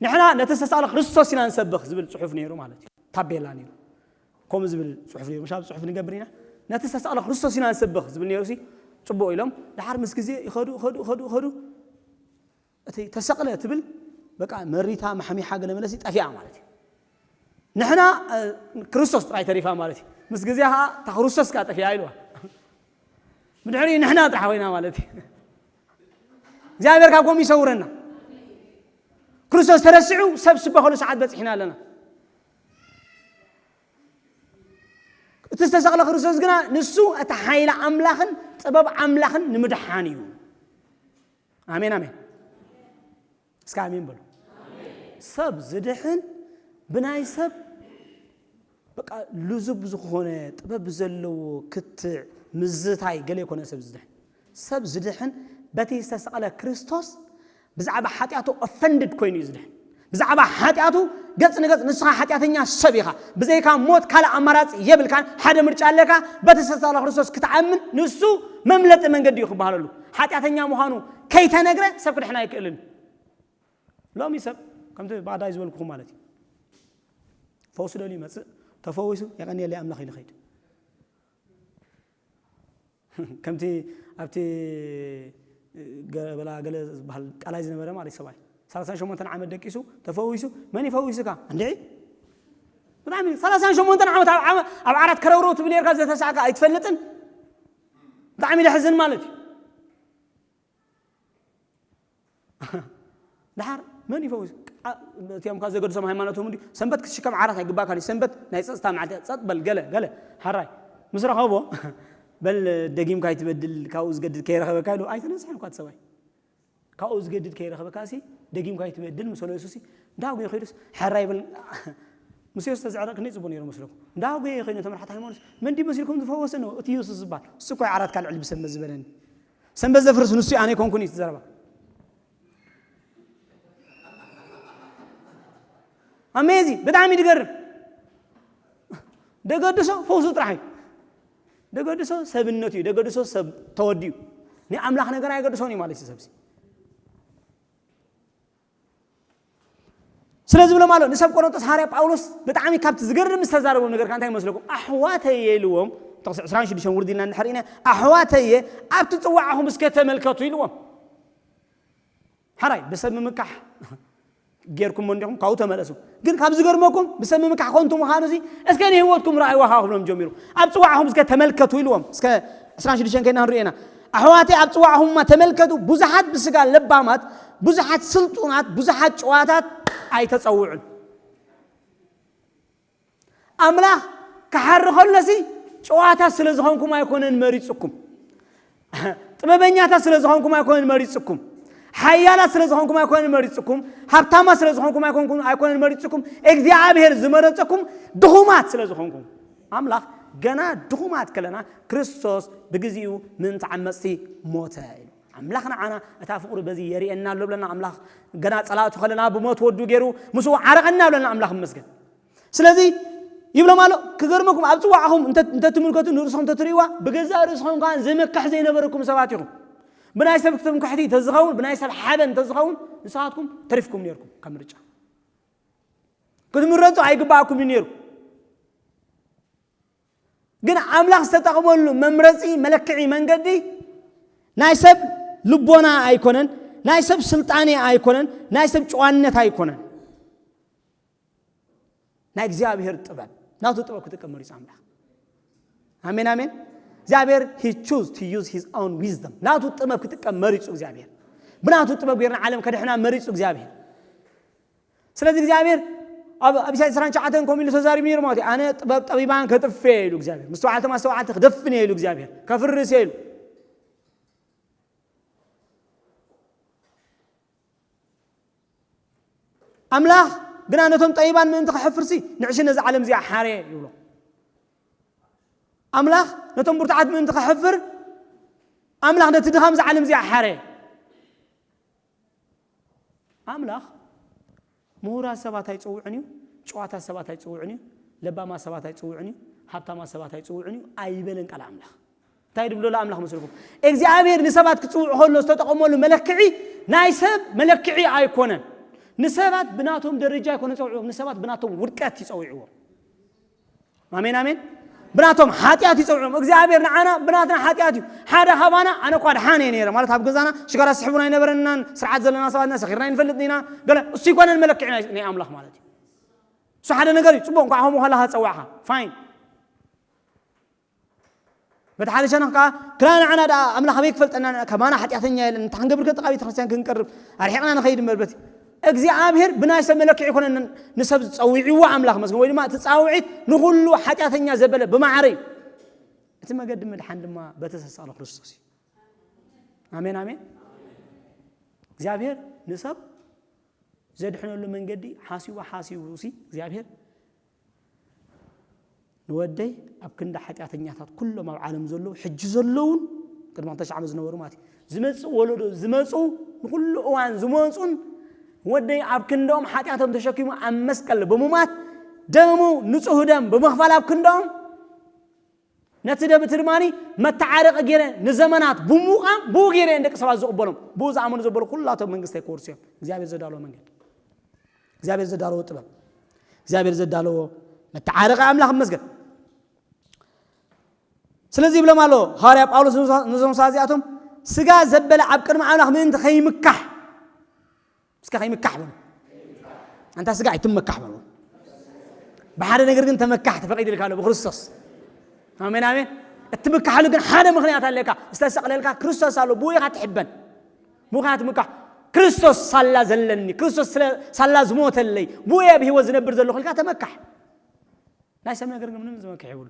ንሕና ነቲ ዝተሰቕለ ክርስቶስ ኢና ንሰብኽ ዝብል ጽሑፍ ነይሩ ማለት እዩ። ታቤላ ነይሩ። ከምኡ ዝብል ጽሑፍ ነይሩ። ምሽ ኣብ ጽሑፍ ንገብር ኢና። ነቲ ዝተሰቕለ ክርስቶስ ኢና ንሰብኽ ዝብል ነይሩ ሲ። ጽቡቕ ኢሎም። ደሓር ምስ ግዜ ይኸዱ፣ ይኸዱ፣ ይኸዱ፣ ይኸዱ። እቲ ተሰቕለ ትብል በቃ መሪታ ማሕሚሓ ገለ መለሲ ጠፊኣ ማለት እዩ። ንሕና፣ እ፣ ክርስቶስ ጥራይ ተሪፋ ማለት እዩ። ምስ ግዜ ኸዓ እታ ክርስቶስ ከኣ ጠፊኣ ኢልዋ። ብድሕሪኡ ንሕና ጥራሕ ኮይና ማለት እዩ። እግዚኣብሔር ካብ ከምኡ ይሰውረና። ክርስቶስ ተረሲዑ ሰብ ዝስበኸሉ ሰዓት በጺሕና ኣለና። እቲ ዝተሰቕለ ክርስቶስ ግና ንሱ እቲ ሓይሊ ኣምላኽን ጥበብ ኣምላኽን ንምድሓን እዩ። ኣሜን፣ ኣሜን። እስከ ኣሜን በሉ። ሰብ ዝድሕን ብናይ ሰብ በቃ ልዙብ ዝኾነ ጥበብ ዘለዎ ክትዕ ምዝታይ ገለ ይኮነ ሰብ ዝድሕን። ሰብ ዝድሕን በቲ ዝተሰቕለ ክርስቶስ ብዛዕባ ሓጢኣቱ ኦፈንድድ ኮይኑ እዩ ዝድሕን። ብዛዕባ ሓጢኣቱ ገጽ ንገጽ፣ ንስኻ ሓጢኣተኛ ሰብ ኢኻ፣ ብዘይካ ሞት ካልእ ኣማራጺ የብልካን፣ ሓደ ምርጫ ኣለካ፣ በቲ ዝተሳለ ክርስቶስ ክትኣምን፣ ንሱ መምለጢ መንገዲ እዩ ክበሃለሉ። ሓጢኣተኛ ምዃኑ ከይተነግረ ሰብ ክድሕን ኣይክእልን። ሎሚ ሰብ ከምቲ ባዳይ ዝበልኩኹም ማለት እዩ። ፈውሲ ደልዩ ይመጽእ፣ ተፈዊሱ የቐንየለይ ኣምላኽ ኢሉ ይኸይድ። ከምቲ ኣብቲ ገበላ ገለ ዝበሃል ቃላይ ዝነበረ ማለት ሰብኣይ ሰላሳን ሸሞንተን ዓመት ደቂሱ ተፈዊሱ፣ መን ይፈዊስካ እንዴ? ብጣዕሚ ሰላሳን ሸሞንተን ዓመት ኣብ ዓመ- ኣብ ዓራት ከረውረው ትብል ኔርካ፣ ዘተሳዕካ ኣይትፈልጥን። ብጣዕሚ ደሕዝን ማለት እዩ። ድሓር መን ይፈውስ? እቲኦም ካ ዘገድሶም ሃይማኖቶም እንዲ ሰንበት ክትሽከም ዓራት ኣይግባካን እዩ። ሰንበት ናይ ጸጥታ መዓልቲ፣ ጸጥ በል፣ ገለ ገለ ሃራይ ምስ ረኸቦ በል፣ ደጊምካ ኣይትበድል፣ ካብኡ ዝገድድ ከይረኸበካ ኢሉ ኣይተነስሐን እኳ እቲ ሰብኣይ። ካብኡ ዝገድድ ከይረኸበካ ሲ ደጊምካ ኣይትበድል ምስ በሎ የሱስ ሲ እንዳጉየ ከይዱስ፣ ሕራይ በል። ምስ የሱስ ተዝዕረቅ ክንደይ ጽቡቅ ነይሩ መስለኩም። እንዳጉየ ከይዱ ተመርሓት ሃይማኖት መን ድዩ መሲልኩም ዝፈወሰ ነው? እቲ የሱስ ዝበሃል እሱ እኮ ዓራት ካልዕ ልብሰ ዝበለኒ። ሰንበት ዘፍርስ ንሱ ኣነ ኣይኮንኩን እዩ እቲ ዘረባ። ኣሜዚ ብጣዕሚ ድገርም። ደገድሶ ፈውሱ ጥራሕ እዩ። ደገድሶ ሰብነት እዩ። ደገድሶ ሰብ ተወዲኡ ናይ ኣምላኽ ነገር ኣይገድሶን እዩ ማለት እዩ። ሰብሲ ስለዚ ብሎም ኣሎ ንሰብ ቆሮንጦስ ሃርያ ጳውሎስ ብጣዕሚ ካብቲ ዝገርም ዝተዛረቦም ነገር እንታይ ይመስለኩም? ኣሕዋተየ ኢልዎም። ጥቕሲ ዕስራን ሽዱሽተን ውርድ ኢልና እንድሕር ኢና ኣሕዋተየ ኣብቲ ጽዋዕኹም እስከ ተመልከቱ ኢልዎም። ሓራይ ብሰብ ምምካሕ ጌርኩሞ እንዲኹም ካብኡ ተመለሱ። ግን ካብ ዝገርመኩም ብሰብ ምምካሕ ከንቱ ምዃኑ እዚ እስከ ንህይወትኩም ረኣይዋ ካብ ክብሎም ጀሚሩ ኣብ ጽዋዕኹም እስከ ተመልከቱ ኢልዎም። እስከ ዕስራን ሽዱሽተን ከይና ንሪኦ ኢና። ኣሕዋተይ ኣብ ጽዋዕኹምማ ተመልከቱ፣ ብዙሓት ብስጋ ለባማት፣ ብዙሓት ስልጡናት፣ ብዙሓት ጨዋታት ኣይተጸውዑን። ኣምላኽ ክሓሪ ከሎሲ ጨዋታት ስለ ዝኾንኩም ኣይኮነን መሪጽኩም። ጥበበኛታት ስለ ዝኾንኩም ኣይኮነን መሪጽኩም። ሓያላት ስለ ዝኾንኩም ኣይኮነን መሪጽኩም። ሃብታማት ስለ ዝኾንኩም ኣይኮንኩም ኣይኮነን መሪጽኩም። እግዚኣብሔር ዝመረጸኩም ድኹማት ስለ ዝኾንኩም። ኣምላኽ ገና ድኹማት ከለና ክርስቶስ ብግዚኡ ምእንቲ ዓመጽቲ ሞተ ኢሉ። ኣምላኽ ንዓና እታ ፍቕሩ በዚ የርእየና ኣሎ ብለና። ኣምላኽ ገና ጸላእቱ ከለና ብሞት ወዱ ገይሩ ምስኡ ዓረቐና ብለና። ኣምላኽ ይመስገን። ስለዚ ይብሎም ኣሎ ክገርመኩም ኣብ ጽዋዕኹም እንተ እንተ ትምልከቱ ንርእስኹም እንተ ትርእይዋ ብገዛእ ርእስኹም ከኣ ዝምክሕ ዘይነበረኩም ሰባት ኢኹም። ብናይ ሰብ ትምክሕቲ ተዝኸውን ብናይ ሰብ ሓበን ተዝኸውን ንስኻትኩም ተሪፍኩም ነርኩም ካብ ምርጫ ክትምረጹ ኣይግባኣኩም እዩ ነይሩ። ግን ኣምላኽ ዝተጠቕመሉ መምረጺ መለክዒ መንገዲ ናይ ሰብ ልቦና ኣይኮነን፣ ናይ ሰብ ስልጣኔ ኣይኮነን፣ ናይ ሰብ ጨዋነት ኣይኮነን። ናይ እግዚኣብሔር ጥበብ ናቱ ጥበብ ክጥቀም መሪጹ ኣምላኽ። ኣሜን ኣሜን። እግዚኣብሔር he choose to use his own wisdom። ናቱ ጥበብ ክጥቀም መሪጹ እግዚኣብሔር። ብናቱ ጥበብ ገይርና ዓለም ከድሕና መሪጹ እግዚኣብሔር። ስለዚ እግዚኣብሔር ኣብ ኣብ ኢሳይያስ ዕስራን ትሽዓተን ከምኡ ኢሉ ተዛሪቡ ነይሩ ማለት እዩ። ኣነ ጥበብ ጠቢባን ከጥፍእ እየ ኢሉ እግዚኣብሔር። ምስተዋዕልቶም ኣስተዋዓልቲ ክደፍን እየ ኢሉ እግዚኣብሔር። ከፍርስ እየ ኢሉ። ኣምላኽ ግና ነቶም ጠቢባን ምእንቲ ከሕፍርሲ ንዕሽ ነዚ ዓለም እዚኣ ሓረ ይብሎ። ኣምላኽ ነቶም ብርቱዓት ምእንቲ ከሕፍር ኣምላኽ ነቲ ድኻም እዛ ዓለም እዚኣ ሓረ። ኣምላኽ ምሁራት ሰባት ኣይጽውዕን እዩ፣ ጨዋታት ሰባት ኣይጽውዕን እዩ፣ ለባማት ሰባት ኣይጽውዕን እዩ፣ ሃብታማት ሰባት ኣይጽውዕን እዩ ኣይበለን ቃል ኣምላኽ። እንታይ ድብሎ ኣሎ ኣምላኽ መስልኩም? እግዚኣብሔር ንሰባት ክጽውዕ ከሎ ዝተጠቐመሉ መለክዒ ናይ ሰብ መለክዒ ኣይኮነን። ንሰባት ብናቶም ደረጃ ኣይኮነ ጸውዕዎም፣ ንሰባት ብናቶም ውድቀት ይጸውዕዎም። ኣሜን ኣሜን። ብናቶም ሓጢኣት ይጸውዕዎም። እግዚኣብሔር ንዓና ብናትና ሓጢኣት እዩ። ሓደ ካባና ኣነ እኳ ድሓን እየ ነይረ ማለት ኣብ ገዛና ሽጋራ ስሕቡን ኣይነበረናን፣ ስርዓት ዘለና ሰባት ኢና፣ ሰኺርና ኣይንፈልጥን ኢና። ገለ እሱ ይኮነን መለክዒ ናይ ናይ ኣምላኽ ማለት እዩ። እሱ ሓደ ነገር እዩ። ጽቡቕ እንኳዕ ከምኡ ከለኻ ጸዋዕኻ ፋይን። በቲ ሓደ ሸነኽ ከዓ ግና ንዓና ደኣ ኣምላኽ ኣበይ ክፈልጠና ንዓ ከማና ሓጢኣተኛ የለን እንታይ ክንገብር ከጥቓ ቤተ ክርስቲያን ክንቀርብ ኣርሒቕና ንኸይድ እምበር በቲ እግዚኣብሔር ብናይ ሰብ መለክዒ ይኮነን ንሰብ ዝጸዊዕዎ ኣምላኽ መስገን ወይ ድማ እቲ ጻውዒት ንኹሉ ሓጢኣተኛ ዘበለ ብማዕረ እዩ። እቲ መገዲ ምድሓን ድማ በቲ ዝተሳእለ ክርስቶስ እዩ። ኣሜን ኣሜን። እግዚኣብሔር ንሰብ ዘድሕነሉ መንገዲ ሓሲቡ ሓሲቡ ሲ እግዚኣብሔር ንወደይ ኣብ ክንዲ ሓጢኣተኛታት ኩሎም ኣብ ዓለም ዘለዉ ሕጂ ዘለዉን ቅድሚ ክልተ ሺሕ ዓመት ዝነበሩ ማለት እዩ ዝመጽእ ወለዶ ዝመጹ ንኩሉ እዋን ዝመጹን ወደይ ኣብ ክንዶም ሓጢኣቶም ተሸኪሙ ኣብ መስቀል ብምማት፣ ደሙ ንጹህ ደም ብምኽፋል ኣብ ክንዶም፣ ነቲ ደም እቲ ድማኒ መተዓረቂ ገይረ ንዘመናት ብምውቃም ብኡ ገይረ እየ ንደቂ ሰባት ዝቕበሎም። ብኡ ዝኣመኑ ዘበሉ ኩላቶም መንግስተይ ክወርሱ እዮም። እግዚኣብሔር ዘዳለዎ መንገድ፣ እግዚኣብሔር ዘዳለዎ ጥበብ፣ እግዚኣብሔር ዘዳለዎ መተዓረቂ ኣምላኽ ይመስገን። ስለዚ ይብሎም ኣሎ ሃዋርያ ጳውሎስ ነዞም ሰባት እዚኣቶም፣ ስጋ ዘበለ ኣብ ቅድሚ ኣምላኽ ምእንቲ ከይምካሕ፣ እስከ ከይምካሕ በሉ። ኣንታ ስጋ ኣይትመካሕ በሉ። ብሓደ ነገር ግን ተመካሕ፣ ተፈቂድልካ ኣሎ ብክርስቶስ። ኣሜን ኣሜን። እትምካሓሉ ግን ሓደ ምኽንያት ኣለካ። ዝተሰቕለልካ ክርስቶስ ኣሎ፣ ብኡ ኢኻ ትሕበን። ብኡ ኢኻ ትምካሕ። ክርስቶስ ሳላ ዘለኒ፣ ክርስቶስ ስለ ሳላ ዝሞተለይ፣ ብኡ እየ ብህይወት ዝነብር ዘለኹ ኢልካ ተመካሕ። ናይ ሰብ ነገር ግን ምንም ዝመክሕ የብሉ።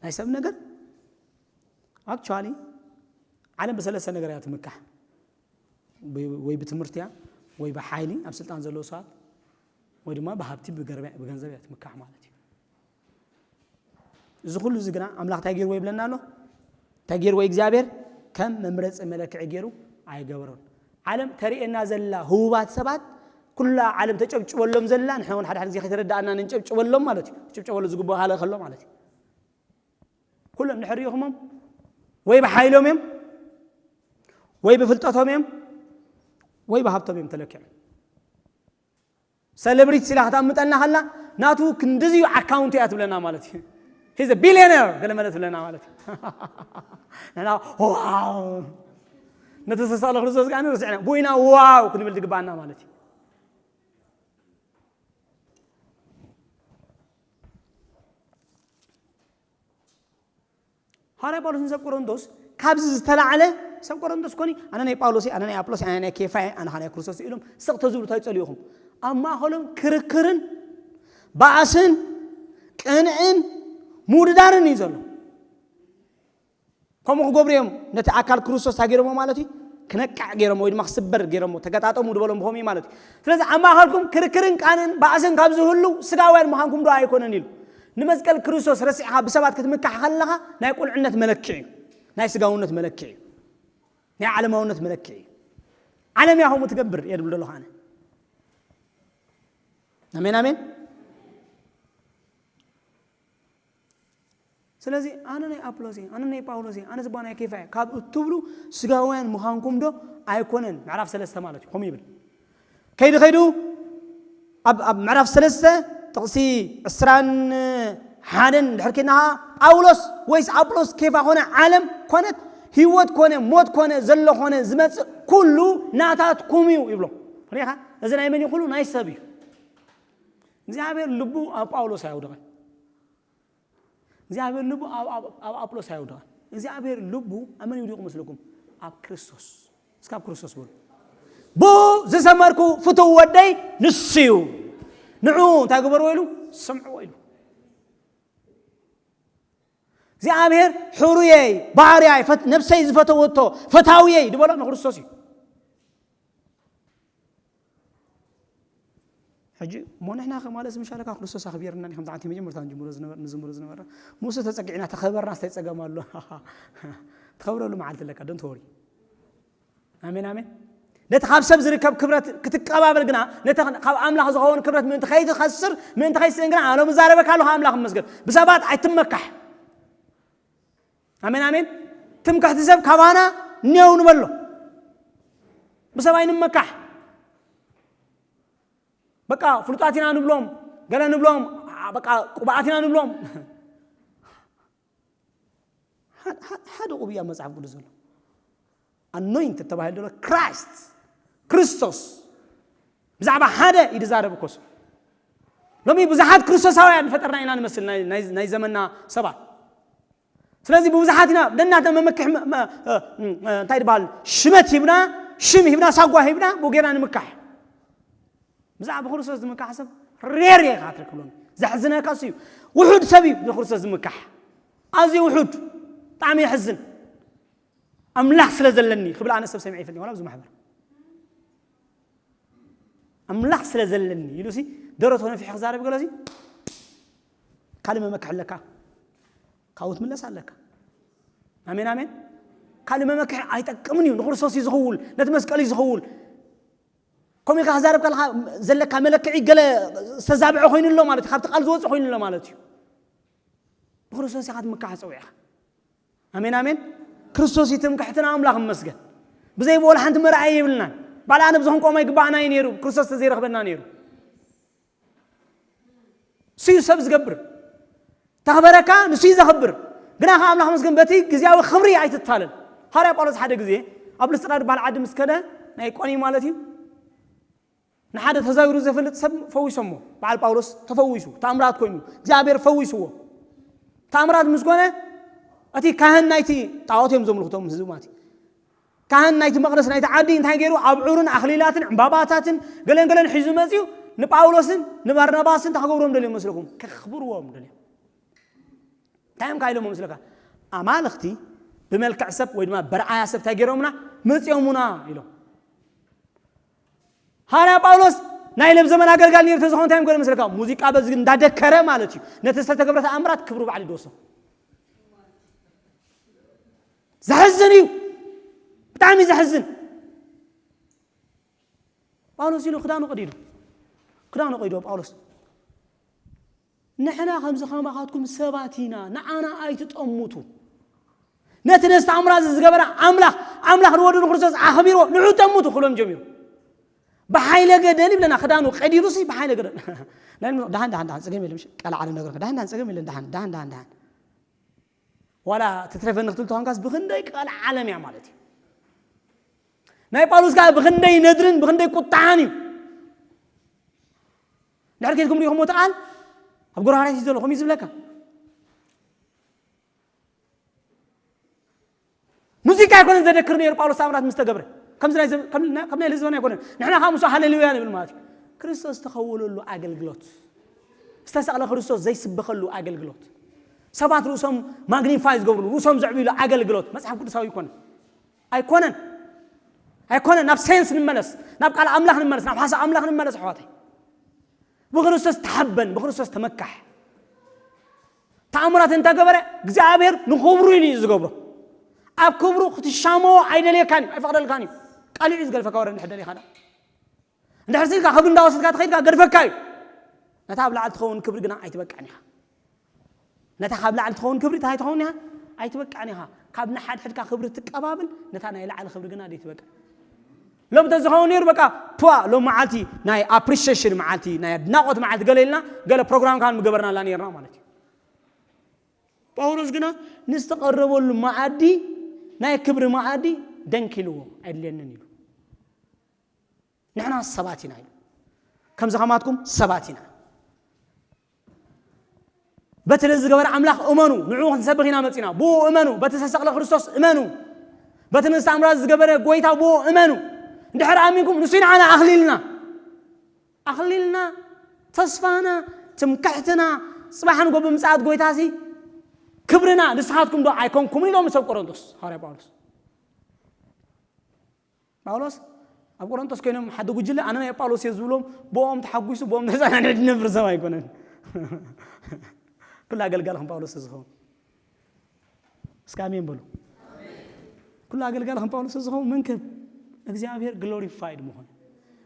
ናይ ሰብ ነገር፣ actually፣ ዓለም ብሰለስተ ነገር እያ ትምካሕ። ብ-፣ ወይ ብትምህርቲ እያ፣ ወይ ብሓይሊ ኣብ ስልጣን ዘለዉ ሰባት፣ ወይ ድማ ብሃብቲ፣ ብገርበ-፣ ብገንዘብ እያ ትምካሕ ማለት እዩ። እዚ ኩሉ እዚ ግና ኣምላኽ እንታይ ገይርዎ ይብለና ኣሎ? እንታይ ገይርዎ እግዚኣብሔር? ከም መምረፂ መለክዒ ገይሩ ኣይገበሮን። ዓለም ተርእየና ዘላ ህቡባት ሰባት፣ ኩላ ዓለም ተጨብጭበሎም ዘላ፣ ንሕና እውን ሓደ ሓደ ግዜ ከይተረዳእና ንጨብጭበሎም ማለት እዩ። ክጭብጨበሉ ዝግብኦ ካልእ ከሎ ማለት እዩ። ኩሎም ድሕር ይኹሞም ወይ ብሓይሎም እዮም፣ ወይ ብፍልጠቶም እዮም፣ ወይ ብሃብቶም እዮም ተለኪዖም። ሰለብሪቲ ስላ ክተምጠልና ከላ፣ ናቱ ክንድዚ እዩ ኣካውንት እያ ትብለና ማለት እዩ። He's a billionaire ገለ መለ ትብለና ማለት እዩ። ንሕና ዋው፣ ነቲ ዝተሰቕለ ክርስቶስ ከዓ ንርስዕና፣ ብኡ ኢና ዋው ክንብል ዝግባኣና ማለት እዩ። ሃዋርያ ጳውሎስ ንሰብ ቆሮንቶስ ካብዚ ዝተላዕለ፣ ሰብ ቆሮንቶስ ኮኒ፣ ኣነ ናይ ጳውሎስ እየ፣ ኣነ ናይ ኣጵሎስ እየ፣ ኣነ ናይ ኬፋ እየ፣ ኣነ ኸኣ ናይ ክርስቶስ እየ ኢሎም ስቕ ተዝብሉ እንታይ ጸሊኡኹም? ኣብ ማእኸሎም ክርክርን ባእስን ቅንዕን ምውድዳርን እዩ ዘሎ። ከምኡ ክገብሩ እዮም ነቲ ኣካል ክርስቶስ እንታይ ገይሮሞ ማለት እዩ? ክነቅዕ ገይሮሞ ወይ ድማ ክስበር ገይሮሞ፣ ተገጣጠሙ ዝበሎም ብኸምኡ እዩ ማለት እዩ። ስለዚ ኣብ ማእኸልኩም ክርክርን ቃንን ባእስን ካብ ዝህሉ ስጋውያን ምዃንኩም ዶ ኣይኮነን ኢሉ። ንመስቀል ክርስቶስ ረሲዕኻ ብሰባት ክትምካሕ ከለኻ ናይ ቁልዕነት መለክዒ እዩ። ናይ ስጋውነት መለክዒ እዩ። ናይ ዓለማውነት መለክዒ እዩ። ዓለም እያ ከምኡ ትገብር እየ ድብል ዘለኹ ኣነ። ኣሜን፣ ኣሜን። ስለዚ ኣነ ናይ ኣፕሎስ እየ፣ ኣነ ናይ ጳውሎስ እየ፣ ኣነ ዝባ ናይ ኬፋ እየ ካብ እትብሉ ስጋውያን ምዃንኩም ዶ ኣይኮነን? ምዕራፍ ሰለስተ ማለት እዩ፣ ከምኡ ይብል። ከይዱ ከይዱ ኣብ፣ ኣብ ምዕራፍ ሰለስተ ጥቕሲ ዕስራን ሓደን ድሕር ኬድና ኸዓ፣ ጳውሎስ ወይስ ኣጵሎስ ኬፋ ኾነ ዓለም ኮነት ህይወት ኮነ ሞት ኮነ ዘሎ ኾነ ዝመጽእ ኩሉ ናታትኩም እዩ ይብሎ። ሪኢኻ? እዚ ናይ መን እዩ? ኩሉ ናይ ሰብ እዩ። እግዚኣብሔር ልቡ ኣብ ጳውሎስ ኣየውደቐን። እግዚኣብሔር ልቡ ኣብ፣ ኣብ፣ ኣብ ኣጵሎስ ኣየውደቐን። እግዚኣብሔር ልቡ ኣብ መን ይውዲቑ መስለኩም? ኣብ ክርስቶስ። እስከ ኣብ ክርስቶስ በሉ። ብኡ ዝሰመርኩ ፍቱው ወደይ ንሱ እዩ። ንዑ እንታይ ግበርዎ ኢሉ? ስምዕዎ ኢሉ። እግዚኣብሔር ሕሩየይ፣ ባርያይ፣ ፈት-፣ ነብሰይ ዝፈተወቶ፣ ፈታውየይ ድበሎ ንክርስቶስ እዩ። ሕጂ እሞ ንሕና ከ ማለት ምሻለካ ክርስቶስ ኣኽቢርና ኒ ከምቲ ዓንቲ መጀመርታ ንጅምሮ ዝነበር-፣ ንዝምሮ ዝነበርና ሙሴ ተጸጊዕና ተኸበርና ስታይ ጸገም ኣሎ። ትኸብረሉ መዓልቲ ኣለካ፣ don't worry። ኣሜን፣ ኣሜን። ነቲ ካብ ሰብ ዝርከብ ክብረት ክትቀባበል ግና፣ ነቲ ካብ ኣምላኽ ዝኸውን ክብረት ምእንቲ ከይትኸስር፣ ምእንቲ ከይትስእን ግና፣ ኣሎም እዛረበካ ኣለኹ ኣምላኽ ይመስገን። ብሰባት ኣይትመካሕ። ኣሜን፣ ኣሜን። ትምክሕቲ ሰብ ካባና ኔው ንበሎ። ብሰብ ኣይንመካሕ። በቃ ፍሉጣት ኢና ንብሎም፣ ገለ ንብሎም፣ በቃ ቅቡኣት ኢና ንብሎም። ሓ-፣ ሓ-፣ ሓደ ቅቡእ ኣብ መጽሓፍ ቅዱስ ዘሎ። ኣኖይንት ተባሂሉ ዘሎ ክራይስት፣ ክርስቶስ። ብዛዕባ ሓደ እዩ ዝዛረብ እኮ እሱ። ሎሚ ብዙሓት ክርስቶሳውያን ፈጠርና ኢና ንመስል ናይ፣ ናይ፣ ናይ ዘመንና ሰባት። ስለዚ ብብዙሓት ኢና ደናተ መመክሕ መ-፣ መ-፣ እ፣ እ፣ እንታይ ድበሃል ሽመት ሂብና፣ ሽም ሂብና፣ ሳጓ ሂብና፣ ብኡ ጌርና ንምካሕ። ብዛዕባ ክርስቶስ ዝምካሕ ሰብ ሬር ኢኻ ትረክብሎን። ዘሕዝነካ እሱ እዩ። ውሑድ ሰብ እዩ ብክርስቶስ ዝምካሕ። ኣዝዩ ውሑድ። ብጣዕሚ የሕዝን። ኣምላኽ ስለ ዘለኒ ክብል ኣነ ሰብ ሰሚዐ ይፈልጥ ዋላ ኣብዚ ማሕበር። ኣምላኽ ስለ ዘለኒ ኢሉ ሲ ደረቱ ነፊሑ ክዛረብ ገሎ ሲ ካልእ መመክሒ ኣለካ። ካብኡ ትምለስ ኣለካ። ኣሜን፣ ኣሜን። ካልእ መመክሒ ኣይጠቅምን እዩ። ንክርስቶስ እዩ ዝኽውል፣ ነቲ መስቀል እዩ ዝኽውል። ከምኡ ኢኻ ክዛረብ ከለኻ ዘለካ መለክዒ ገለ ዝተዛብዐ ኮይኑ ኣሎ ማለት እዩ። ካብቲ ቃል ዝወፅእ ኮይኑ ኣሎ ማለት እዩ። ብክርስቶስ ኢኻ ትምካሕ ፀዊዕኻ። ኣሜን፣ ኣሜን። ክርስቶስ እዩ ትምክሕትና። ኣምላኽ ይመስገን። ብዘይ ብኡ ሓንቲ መርኣያ የብልናን። ባል ኣነ ብዝኾን ቆማ ይግባኣና እዩ ነይሩ፣ ክርስቶስ ተዘይረኽበና ነይሩ። ስዩ ሰብ ዝገብር፣ ተኽበረካ ንሱ እዩ ዘኽብር። ግና ከ ኣምላኽ መስገን በቲ ግዜያዊ ክብሪ ኣይትታለል። ሃርያ ጳውሎስ ሓደ ግዜ ኣብ ልስጥራ ድበሃል ዓዲ ምስ ከደ፣ ናይ ቆኒ ማለት እዩ፣ ንሓደ ተዛዊሩ ዘፈልጥ ሰብ ፈዊሶሞ። በዓል ጳውሎስ ተፈዊሱ፣ ተኣምራት ኮይኑ እግዚኣብሔር ፈዊስዎ። ተኣምራት ምስ ኮነ፣ እቲ ካህን ናይቲ ጣዖት እዮም ዘምልኹቶም ህዝቢ ማለት እዩ። ካህን ናይቲ መቕደስ ናይቲ ዓዲ እንታይ ገይሩ? ኣብዑርን ኣኽሊላትን ዕምባባታትን ገለን ገለን ሒዙ መፅዩ፣ ንጳውሎስን ንባርናባስን እንታይ ክገብርዎም ደልዮም መስለኩም? ከኽብርዎም ደልዮም። እንታይ እዮም ካይሎም መስለካ? ኣማልኽቲ ብመልክዕ ሰብ ወይ ድማ በርኣያ ሰብ እንታይ ገይሮምና? መፅዮምና ኢሎም። ሃርያ ጳውሎስ ናይ ለም ዘመን ኣገልጋሊ ነርተ ዝኾነ እንታይ እዮም ገይሩ መስለካ? ሙዚቃ በዚ እንዳደከረ ማለት እዩ፣ ነቲ ዝተተገብረ ተኣምራት ክብሩ ባዕሉ ይወስዶ። ዘሕዝን እዩ። ብጣዕሚ ዘሕዝን። ጳውሎስ ኢሉ ክዳኑ ቀዲዱ፣ ክዳኑ ቀዲዱ ጳውሎስ። ንሕና ከምዚ ከማኻትኩም ሰባት ኢና፣ ንዓና ኣይትጠምቱ። ነቲ ነዚ ተኣምራት እዚ ዝገበረ ኣምላኽ፣ ኣምላኽ ንወዱ ንክርስቶስ ኣኽቢርዎ፣ ንዑ ጠምቱ ክብሎም ጀሚሩ። ብሓይለ ገደል ይብለና፣ ክዳኑ ቀዲዱሲ ብሓይለ ገደል። ናይ ሎም-፣ ደሓን፣ ደሓን፣ ደሓን፣ ጸገም የለን፣ ምሽ-፣ ቃል ዓለም ነገር፣ ደሓን፣ ደሓን፣ ጸገም የለን፣ ደሓን፣ ደሓን፣ ደሓን፣ ደሓን። ዋላ ትትረፈኒ ክትብል ተኾንካስ ብኽንደይ ቃል ዓለም እያ ማለት እዩ። ናይ ጳውሎስ ከኣ ብኽንደይ ነድርን ብኽንደይ ቁጥዓን እዩ። ድሕር ከይድኩም ሪኢኹም እቲ ቃል ኣብ ጎረባርያ እዩ ዘሎ፣ ከምኡ እዩ ዝብለካ። ሙዚቃ ኣይኮነን ዘደክር ነይሩ ጳውሎስ ተኣምራት ምስ ተገብረ። ከምዚ ናይ ዘ-፣ ከም፣ ከም ናይ ህዝብና ኣይኮነን። ንሕና ከዓ ምስኡ ሃሌሉያ ንብል ማለት እዩ። ክርስቶስ ዝተኸወለሉ ኣገልግሎት፣ ዝተሰቕለ ክርስቶስ ዘይስበኸሉ ኣገልግሎት፣ ሰባት ርእሶም ማግኒፋይ ዝገብርሉ፣ ርእሶም ዘዕብይሉ ኣገልግሎት መጽሓፍ ቅዱሳዊ ኣይኮነን። ኣይኮነን። ኣይኮነን። ናብ ሴንስ ንመለስ፣ ናብ ቃል ኣምላኽ ንመለስ፣ ናብ ሓሳብ ኣምላኽ ንመለስ ኣሕዋተይ። ብክርስቶስ ተሓበን፣ ብክርስቶስ ተመካሕ። ተኣምራት እንተገበረ እግዚኣብሔር ንኽብሩ ኢሉ እዩ ዝገብሮ። ኣብ ክብሩ ክትሻመዎ ኣይደልየካን እዩ፣ ኣይፈቕደልካን እዩ። ቀሊዑ እዩ ዝገድፈካ ወረ እንድሕር ደሊኻ ዳ። እንድሕር ስኢልካ ክብሪ እንዳወሰድካ ተኸይድካ ገድፈካ እዩ። ነታ ኣብ ላዕሊ ትኸውን ክብሪ ግና ኣይትበቅዕን ኢኻ። ነታ ካብ ላዕሊ ትኸውን ክብሪ እንታይ ትኸውን ኢኻ? ኣይትበቅዕን ኢኻ። ካብ ንሓድሕድካ ክብሪ ትቀባብል፣ ነታ ናይ ላዕሊ ክብሪ ግና ዘይትበቅዕ። ሎም ተዝኸውን ነይሩ በቃ፣ ፕዋ፣ ሎም መዓልቲ ናይ ኣፕሪሺየሽን መዓልቲ፣ ናይ ኣድናቖት መዓልቲ ገለ ኢልና፣ ገለ ፕሮግራም ካን ምገበርናላ ነይርና ማለት እዩ። ጳውሎስ ግና ንዝተቐረበሉ መኣዲ፣ ናይ ክብሪ መኣዲ ደንኪልዎ፣ "ኣይድልየንን" ኢሉ። ንሕና ሰባት ኢና ኢሉ። ከምዚ ከማትኩም ሰባት ኢና። በቲ ነዚ ዝገበረ ኣምላኽ እመኑ፣ ንዕኡ ክንሰብኽ ኢና መጺና። ብኡ እመኑ፣ በቲ ዝተሰቕለ ክርስቶስ እመኑ። በቲ ነዚ ተኣምራት ዝገበረ ጎይታ ብኡ እመኑ። እንድሕር ኣሚንኩም፣ ንሱ ንዓና ኣኽሊልና። ኣኽሊልና፣ ተስፋና፣ ትምክሕትና፣ ጽባሕ ንጎ ብምጽኣት ጎይታሲ ክብርና፣ ንስኻትኩም ዶ ኣይኮንኩምን ኢሎም ሰብ ቆሮንቶስ፣ ሃዋርያ ጳውሎስ። ጳውሎስ ኣብ ቆሮንቶስ ኮይኖም ሓደ ጉጅለ፣ "ኣነ ናይ ጳውሎስ እየ" ዝብሎም፣ ብኦም ተሓጒሱ፣ ብኦም ተዛናንዑ ዝነብር ሰብ ኣይኮነን። ኩሉ ኣገልጋሊ ከም ጳውሎስ ዝኸውን። እስከ ኣሜን በሉ። ኩሉ ኣገልጋሊ ከም ጳውሎስ ዝኸውን መንከብ እግዚኣብሔር ግሎሪፋይድ ምኾነ፣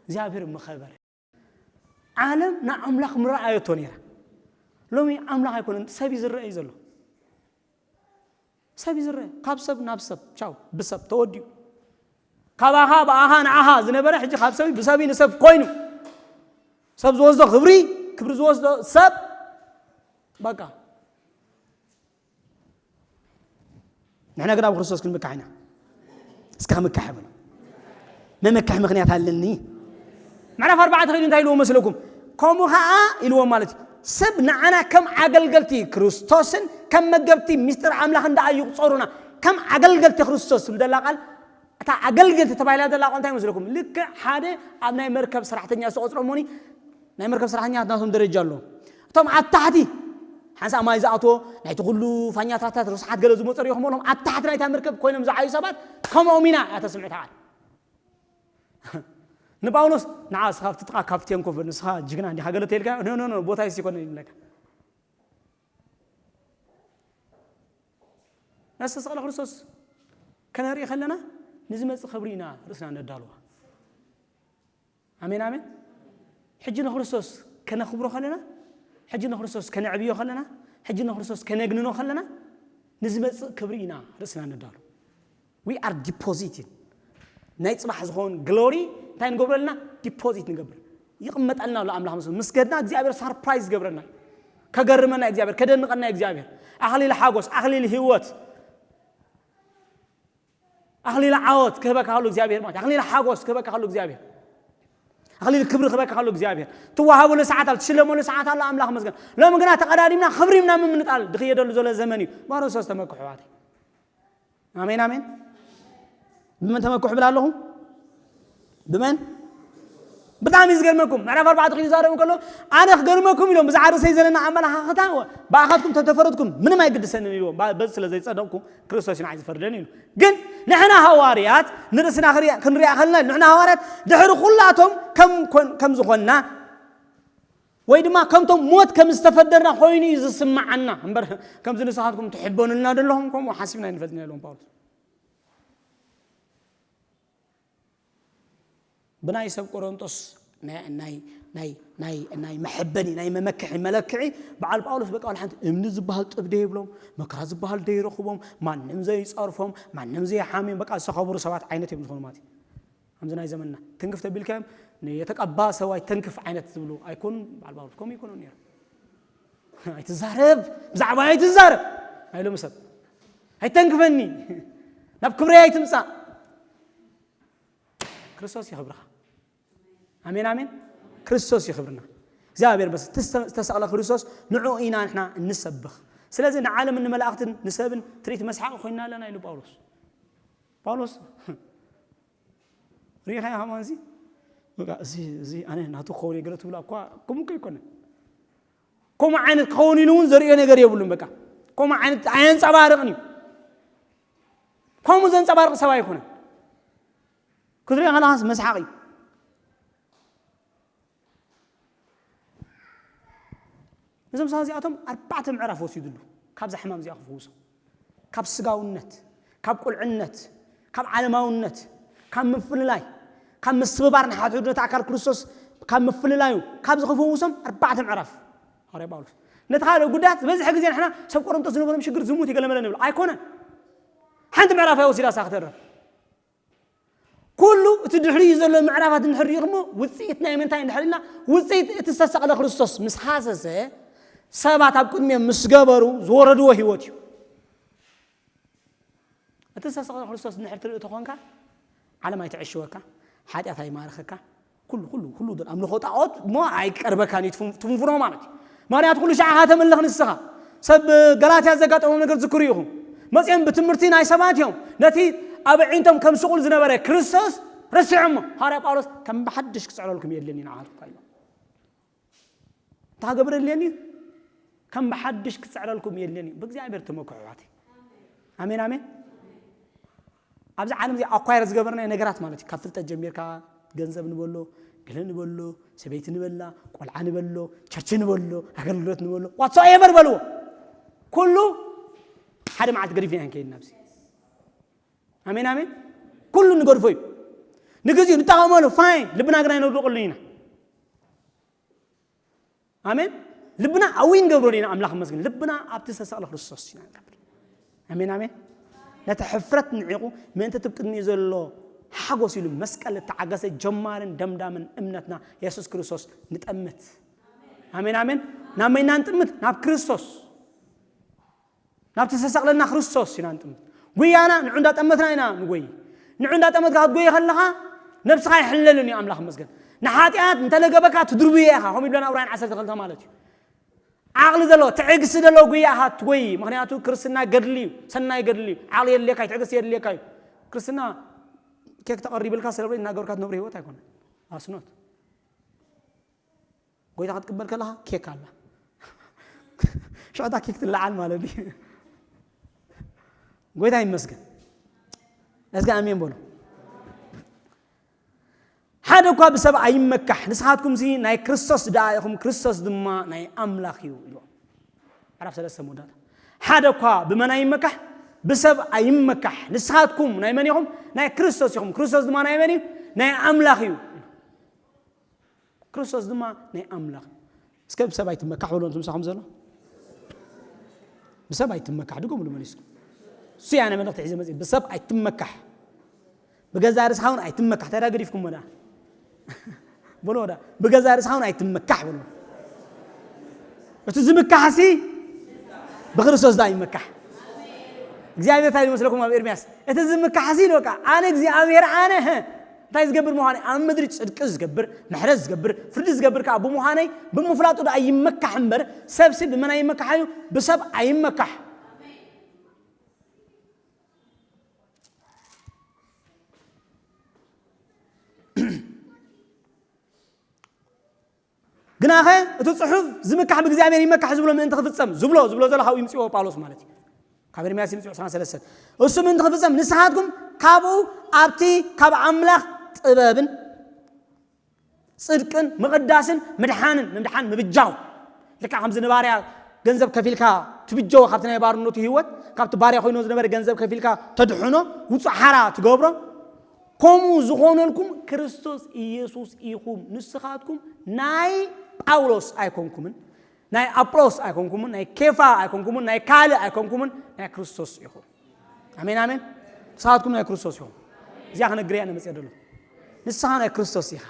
እግዚኣብሔር ምኸበረ። ዓለም ንኣምላኽ ምረኣየቶ ነይራ። ሎሚ ኣምላኽ ኣይኮነን፣ ሰብ እዩ ዝረአ እዩ ዘሎ። ሰብ እዩ ዝረአ። ካብ ሰብ ናብ ሰብ፣ ቻው፣ ብሰብ ተወዲኡ። ካባኻ፣ ብኣኻ፣ ንኣኻ ዝነበረ፣ ሕጂ ካብ ሰብ፣ ብሰብ ንሰብ ኮይኑ። ሰብ ዝወስዶ ክብሪ፣ ክብሪ ዝወስዶ ሰብ፣ በቃ። ንሕና ግን ኣብ ክርስቶስ ክንምካሕ ኢና። እስከ ምካሕ በሉ። መመካሕ ምኽንያት ኣለኒ። ምዕራፍ ኣርባዕተ ከይዱ እንታይ ኢልዎ መስለኩም? ከምኡ ኸዓ ኢልዎ ማለት እዩ። ሰብ ንዓና ከም ኣገልገልቲ ክርስቶስን ከም መገብቲ ምስጢር ኣምላኽ እንዳ ይቑጸሩና። ከም ኣገልገልቲ ክርስቶስ ትብል ዘላ ቃል፣ እታ ኣገልገልቲ ተባሂላ ዘላ ቃል እንታይ መስለኩም? ልክዕ ሓደ ኣብ ናይ መርከብ ሰራሕተኛ ዝተቖጽረ እሞኒ፣ ናይ መርከብ ሰራሕተኛታት ናቶም ደረጃ ኣለዎም። እቶም ኣብ ታሕቲ ሓንሳእ ማይ ዝኣትዎ፣ ናይቲ ኩሉ ፋኛታታት ርስሓት ገለ ዝመጸ ርኢኹም ኣለኹም፣ ኣብ ታሕቲ ናይታ መርከብ ኮይኖም ዝዓዩ ሰባት፣ ከምኦም ኢና እያ ተስምዕ እታ ቃል። ንጳውሎስ፣ "ንዓ እስኻ ኣብቲ ጥቓ ካፕቴን ኮፍ በል፣ ንስኻ ጅግና እንዲኻ" ገለ ተይልካዮ፣ "ኖ፣ ኖ፣ ኖ፣ ቦታ ይሲ ይኮነ" ይብለካ። ነስተስቕለ ክርስቶስ ከነርኢ ከለና፣ ንዝመጽእ ክብሪ ኢና ርእስና ነዳልዋ። ኣሜን ኣሜን። ሕጂ ንክርስቶስ ከነኽብሮ ከለና፣ ሕጂ ንክርስቶስ ከነዕብዮ ከለና፣ ሕጂ ንክርስቶስ ከነግንኖ ከለና፣ ንዝመጽእ ክብሪ ኢና ርእስና ነዳሉ። We are depositing። ናይ ጽባሕ ዝኾን ግሎሪ እንታይ ንገብረልና? ዲፖዚት ንገብር። ይቕመጠልና ኣሎ ኣምላኽ ምስ፣ ምስ ገድና እግዚኣብሔር ሳርፕራይዝ ይገብረና እዩ። ከገርመና እግዚኣብሔር፣ ከደንቐና እግዚኣብሔር። ኣኽሊል ሓጎስ፣ ኣኽሊል ህይወት፣ ኣኽሊል ዓወት ክህበካ ከሎ እግዚኣብሔር ማለት፣ ኣኽሊል ሓጎስ ክህበካ ከሎ እግዚኣብሔር፣ ኣኽሊል ክብሪ ክህበካ ከሎ እግዚኣብሔር። ትወሃበሉ ሰዓት ኣሎ፣ ትሽለመሉ ሰዓት ኣሎ። ኣምላኽ መስገን። ሎሚ ግና ተቐዳዲምና ክብሪ ምናምን ምንጣል ድኽየደሉ ዘሎ ዘመን እዩ። ማሮሶስ ተመክሑ ኣሕዋተይ። ኣሜን ኣሜን። ብመን ተመክሑ ብላ ኣለኹ? ብመን? ብጣዕሚ እዩ ዝገርመኩም። ምዕራፍ ኣርባዕተ ክዩ ዛረቡ ከሎ፣ ኣነ ክገርመኩም ኢሎም ብዛዕባ ርእሰይ ዘለና ኣመለኻኽታ፣ ብኣኻትኩም ተተፈረድኩም ምንም ኣይግድሰንን ኢልዎም። ባ-፣ በዚ ስለ ዘይጸደቕኩ ክርስቶስ እዩ ንዓይ ዝፈርደኒ ኢሉ። ግን ንሕና ሃዋርያት ንርእስና ክሪኣ-፣ ክንሪኣ ከለና፣ ንሕና ሃዋርያት ድሕሪ ኩላቶም ከም ኮን-፣ ከም ዝኾንና ወይ ድማ ከምቶም ሞት ከም ዝተፈደርና ኮይኑ እዩ ዝስምዓና። እምበር ከምዚ ንስኻትኩም ትሕበኑልና ዘለኹም ከምኡ ሓሲብና ኣይንፈልጥን ኢሎም ጳውሎስ። ብናይ ሰብ ቆሮንጦስ ናይ፣ ናይ፣ ናይ፣ ናይ፣ ናይ መሐበኒ፣ ናይ መመክሒ መለክዒ በዓል ጳውሎስ በቃ ወላ ሓንቲ እምኒ ዝበሃል ጥብ ደይብሎም፣ መከራ ዝበሃል ደይረኽቦም፣ ማንም ዘይጸርፎም፣ ማንም ዘይሓምዮም፣ በቃ ዝተኸብሩ ሰባት ዓይነት እዮም ዝኾኑ ማለት እዩ። ከምዚ ናይ ዘመንና ትንክፍ ተቢልካዮም ንየተቀባ ሰብኣይ ተንክፍ ዓይነት ዝብሉ ኣይኮኑን። በዓል ጳውሎስ ከምኡ ይኮኑ ነይሩ። ኣይትዛረብ፣ ብዛዕባ ኣይትዛረብ ኣይሎም ሰብ። ኣይተንክፈኒ፣ ናብ ክብረይ ኣይትምጻእ። ክርስቶስ የኽብርኻ። ኣሜን ኣሜን። ክርስቶስ የኽብርና። እግዚኣብሔር መስ-፣ ተስ-፣ ዝተሰቕለ ክርስቶስ ንዑ ኢና ንሕና እንሰብኽ። ስለዚ ንዓለምን ንመላእኽትን ንሰብን ትርኢት መስሓቂ ኮይና ኣለና ኢሉ ጳውሎስ። ጳውሎስ ሪኢኻ ኢኻ ማለት እዚ፣ በቃ እዚ፣ እዚ ኣነ ናቱ ክኸውን እየ ገለ ትብሎ እኳ ከምኡ እኮ ኣይኮነን። ከምኡ ዓይነት ክኸውን ኢሉ እውን ዘርእዮ ነገር የብሉን። በቃ ከምኡ ዓይነት ኣየንጸባርቕን እዩ። ከምኡ ዘንጸባርቕ ሰብ ኣይኮነን። ክትሪኦ ከለኻስ መስሓቕ እዩ። እዞም ሰባት እዚኣቶም ኣርባዕተ ምዕራፍ ወሲዱሉ ካብዛ ሕማም እዚኣ ክፍውሶም። ካብ ስጋውነት፣ ካብ ቁልዕነት፣ ካብ ዓለማውነት፣ ካብ ምፍልላይ፣ ካብ ምስብባር ንሓድሕዱ ነቲ ኣካል ክርስቶስ ካብ ምፍልላዩ፣ ካብዚ ክፍውሶም ኣርባዕተ ምዕራፍ ሃዋርያ ጳውሎስ። ነቲ ካልእ ጉዳያት ዝበዝሐ ግዜ ንሕና ሰብ ቆሮንቶስ ዝነበሮም ሽግር ዝሙት እዩ ገለመለ ንብል። ኣይኮነን። ሓንቲ ምዕራፍ እያ ወሲዳ እሳ ክተርፍ። ኩሉ እቲ ድሕሪኡ ዘሎ ምዕራፋት እንድሕር ርኢኹሞ፣ ውጽኢት ናይ ምንታይ እንድሕር ኢልና፣ ውጽኢት እቲ ዝተሰቕለ ክርስቶስ ምስ ሃሰሰ፣ ሰባት ኣብ ቅድሚኦም ምስ ገበሩ ዝወረድዎ ህይወት እዩ። እቲ ዝተሰቕለ ክርስቶስ እንድሕር ትርኢ ተኾንካ፣ ዓለም ኣይትዕሽወካ፣ ሓጢኣት ኣይማርኸካ፣ ኩሉ፣ ኩሉ፣ ኩሉ ዶ-፣ ኣምልኾ ጣዖት እሞ ኣይቀርበካን እዩ፣ ትፍን-፣ ትፍንፍኖ ማለት እዩ። ምኽንያቱ ኩሉ ሻዕኻ ተምልኽ ንስኻ። ሰብ ገላትያ ዘጋጠሞም ነገር ዝክሩ ኢኹም። መጺኦም ብትምህርቲ ናይ ሰባት እዮም። ነቲ ኣብ ኣዒንቶም ከም ስቑል ዝነበረ ክርስቶስ ረሲዖሞ። ሃዋርያ ጳውሎስ ከም ብሓድሽ ክጽዕረልኩም የድልየኒ ንዓኻትኩም ኢሉ። እንታይ ክገብር የድልየኒ እዩ? ከም ብሓድሽ ክጽዕረልኩም የድልየኒ እዩ። ብእግዚኣብሔር ተመክሑ ኣሕዋተይ። ኣሜን፣ ኣሜን። ኣብዚ ዓለም እዚ ኣኳየር ዝገበርናዮ ነገራት ማለት እዩ። ካብ ፍልጠት ጀሚርካ ገንዘብ ንበሎ፣ ገለ ንበሎ፣ ሰበይቲ ንበላ፣ ቆልዓ ንበሎ፣ ቸርች ንበሎ፣ ኣገልግሎት ንበሎ፣ ዋትሶኤቨር በልዎ። ኩሉ ሓደ መዓልቲ ገዲፍና ኢና ክንከይድ ናብዚ። ኣሜን፣ ኣሜን። ኩሉ ንገድፎ እዩ። ንግዚኡ ንጠቐመሉ፣ ፋይን፣ ልብና ግና ይነድቕሉ ኢና። ኣሜን። ልብና ኣዊ ንገብሮ ኢና፣ ኣምላኽ መስግን። ልብና ኣብቲ ዝተሰቕለ ክርስቶስ ኢና ንገብር። ኣሜን፣ ኣሜን። ነቲ ሕፍረት ንዒቑ፣ ምእንቲ እቲ ቅድሚኡ ዘሎ ሓጎስ ኢሉ መስቀል እተዓገሰ ጀማርን ደምዳምን እምነትና የሱስ ክርስቶስ ንጠምት። ኣሜን፣ ኣሜን። ናብ መን ኢና ንጥምት? ናብ ክርስቶስ። ናብቲ ዝተሰቕለና ክርስቶስ ኢና ንጥምት። ጉያና ንዑ እንዳጠመትና ኢና ንጎይ። ንዑ እንዳጠመትካ ክትጎይ ከለኻ ነብስኻ ይሕለልን እዩ፣ ኣምላኽ ይመስገን። ንሓጢኣት እንተለገበካ ትድርብዮ ኢኻ፣ ከምኡ ይብለና ዕብራውያን ዓሰርተ ክልተ ማለት እዩ። ዓቕሊ ዘለዎ፣ ትዕግስቲ ዘለዎ ጉያ ኢኻ ትጎይ። ምኽንያቱ ክርስትና ገድሊ እዩ፣ ሰናይ ገድሊ እዩ። ዓቕሊ የድልየካ እዩ፣ ትዕግስቲ የድልየካ እዩ። ክርስትና ኬክ ተቐሪብልካ ሰለብሬት እናገበርካ ትነብሮ ህይወት ኣይኮነን። ኣስኖት ጎይታ ክትቅበል ከለኻ ኬክ ኣላ። ሽዕታ ኬክ ትለዓል ማለት እዩ። ጎይታ ይመስገን። እስከ ኣሜን በሉ። ሓደ እኳ ብሰብ ኣይመካሕ፣ ንስኻትኩምሲ ናይ ክርስቶስ ደኣ ኢኹም፣ ክርስቶስ ድማ ናይ ኣምላኽ እዩ ኢልዎም። ምዕራፍ ሰለስተ መወዳእታ። ሓደ እኳ ብመን ኣይመካሕ? ብሰብ ኣይመካሕ። ንስኻትኩም ናይ መን ኢኹም? ናይ ክርስቶስ ኢኹም። ክርስቶስ ድማ ናይ መን እዩ? ናይ ኣምላኽ እዩ። ክርስቶስ ድማ ናይ ኣምላኽ። እስከ ብሰብ ኣይትመካሕ በሉ፣ እንቱም ሳኹም ዘሎ። ብሰብ ኣይትመካሕ፣ ድገምሉ መሊስኩም። እሱ ያነ መልእኽቲ ሒዘ መጽእ፣ ብሰብ ኣይትመካሕ። ብገዛ ርእስኻ እውን ኣይትመካሕ። እንታይ ደኣ ገዲፍኩሞ ደኣ? በሎ ደኣ፣ ብገዛ ርእስኻ እውን ኣይትመካሕ በሎ። እቲ ዝምካሕሲ ብክርስቶስ ደኣ ይመካሕ። እግዚኣብሔር እንታይ ይመስለኩም ኣብ ኤርምያስ? እቲ ዝምካሕሲ ኢሉ በቃ፣ ኣነ እግዚኣብሔር ኣነ፣ ህ፣ እንታይ ዝገብር ምዃነይ፣ ኣብ ምድሪ ጽድቂ ዝገብር፣ ምሕረት ዝገብር፣ ፍርዲ ዝገብር ከኣ ብምዃነይ፣ ብምፍላጡ ደኣ ይመካሕ እምበር፣ ሰብሲ ብመን ኣይመካሕ እዩ? ብሰብ ኣይመካሕ። ግናኸ እቲ ጽሑፍ ዝምካሕ ብእግዚኣብሔር ይመካሕ ዝብሎ ምእንቲ ክፍጸም ዝብሎ፣ ዝብሎ ዘሎ ካብኡ ይምጽእዎ ጳውሎስ ማለት እዩ። ካብ ኤርምያስ ይምጽእዎ ዕስራን ሰለስተን። እሱ ምእንቲ ክፍጸም ንስኻትኩም ካብኡ ኣብቲ ካብ ኣምላኽ ጥበብን ጽድቅን ምቕዳስን ምድሓንን፣ ምድሓን ምብጃው። ልክዕ ከምዚ ንባርያ ገንዘብ ከፊልካ ትብጀዎ ካብቲ ናይ ባርነቱ ህይወት፣ ካብቲ ባርያ ኮይኑ ዝነበረ ገንዘብ ከፊልካ ተድሕኖ፣ ውጹእ ሓራ ትገብሮ፣ ከምኡ ዝኾነልኩም ክርስቶስ ኢየሱስ ኢኹም። ንስኻትኩም ናይ ጳውሎስ ኣይኮንኩምን፣ ናይ ኣጵሎስ ኣይኮንኩምን፣ ናይ ኬፋ ኣይኮንኩምን፣ ናይ ካልእ ኣይኮንኩምን፣ ናይ ክርስቶስ ኢኹም። ኣሜን፣ ኣሜን። ንስኻትኩም ናይ ክርስቶስ ኢኹም። እዚኣ ክነግር እየ መፅእ ደሎ። ንስኻ ናይ ክርስቶስ ኢኻ።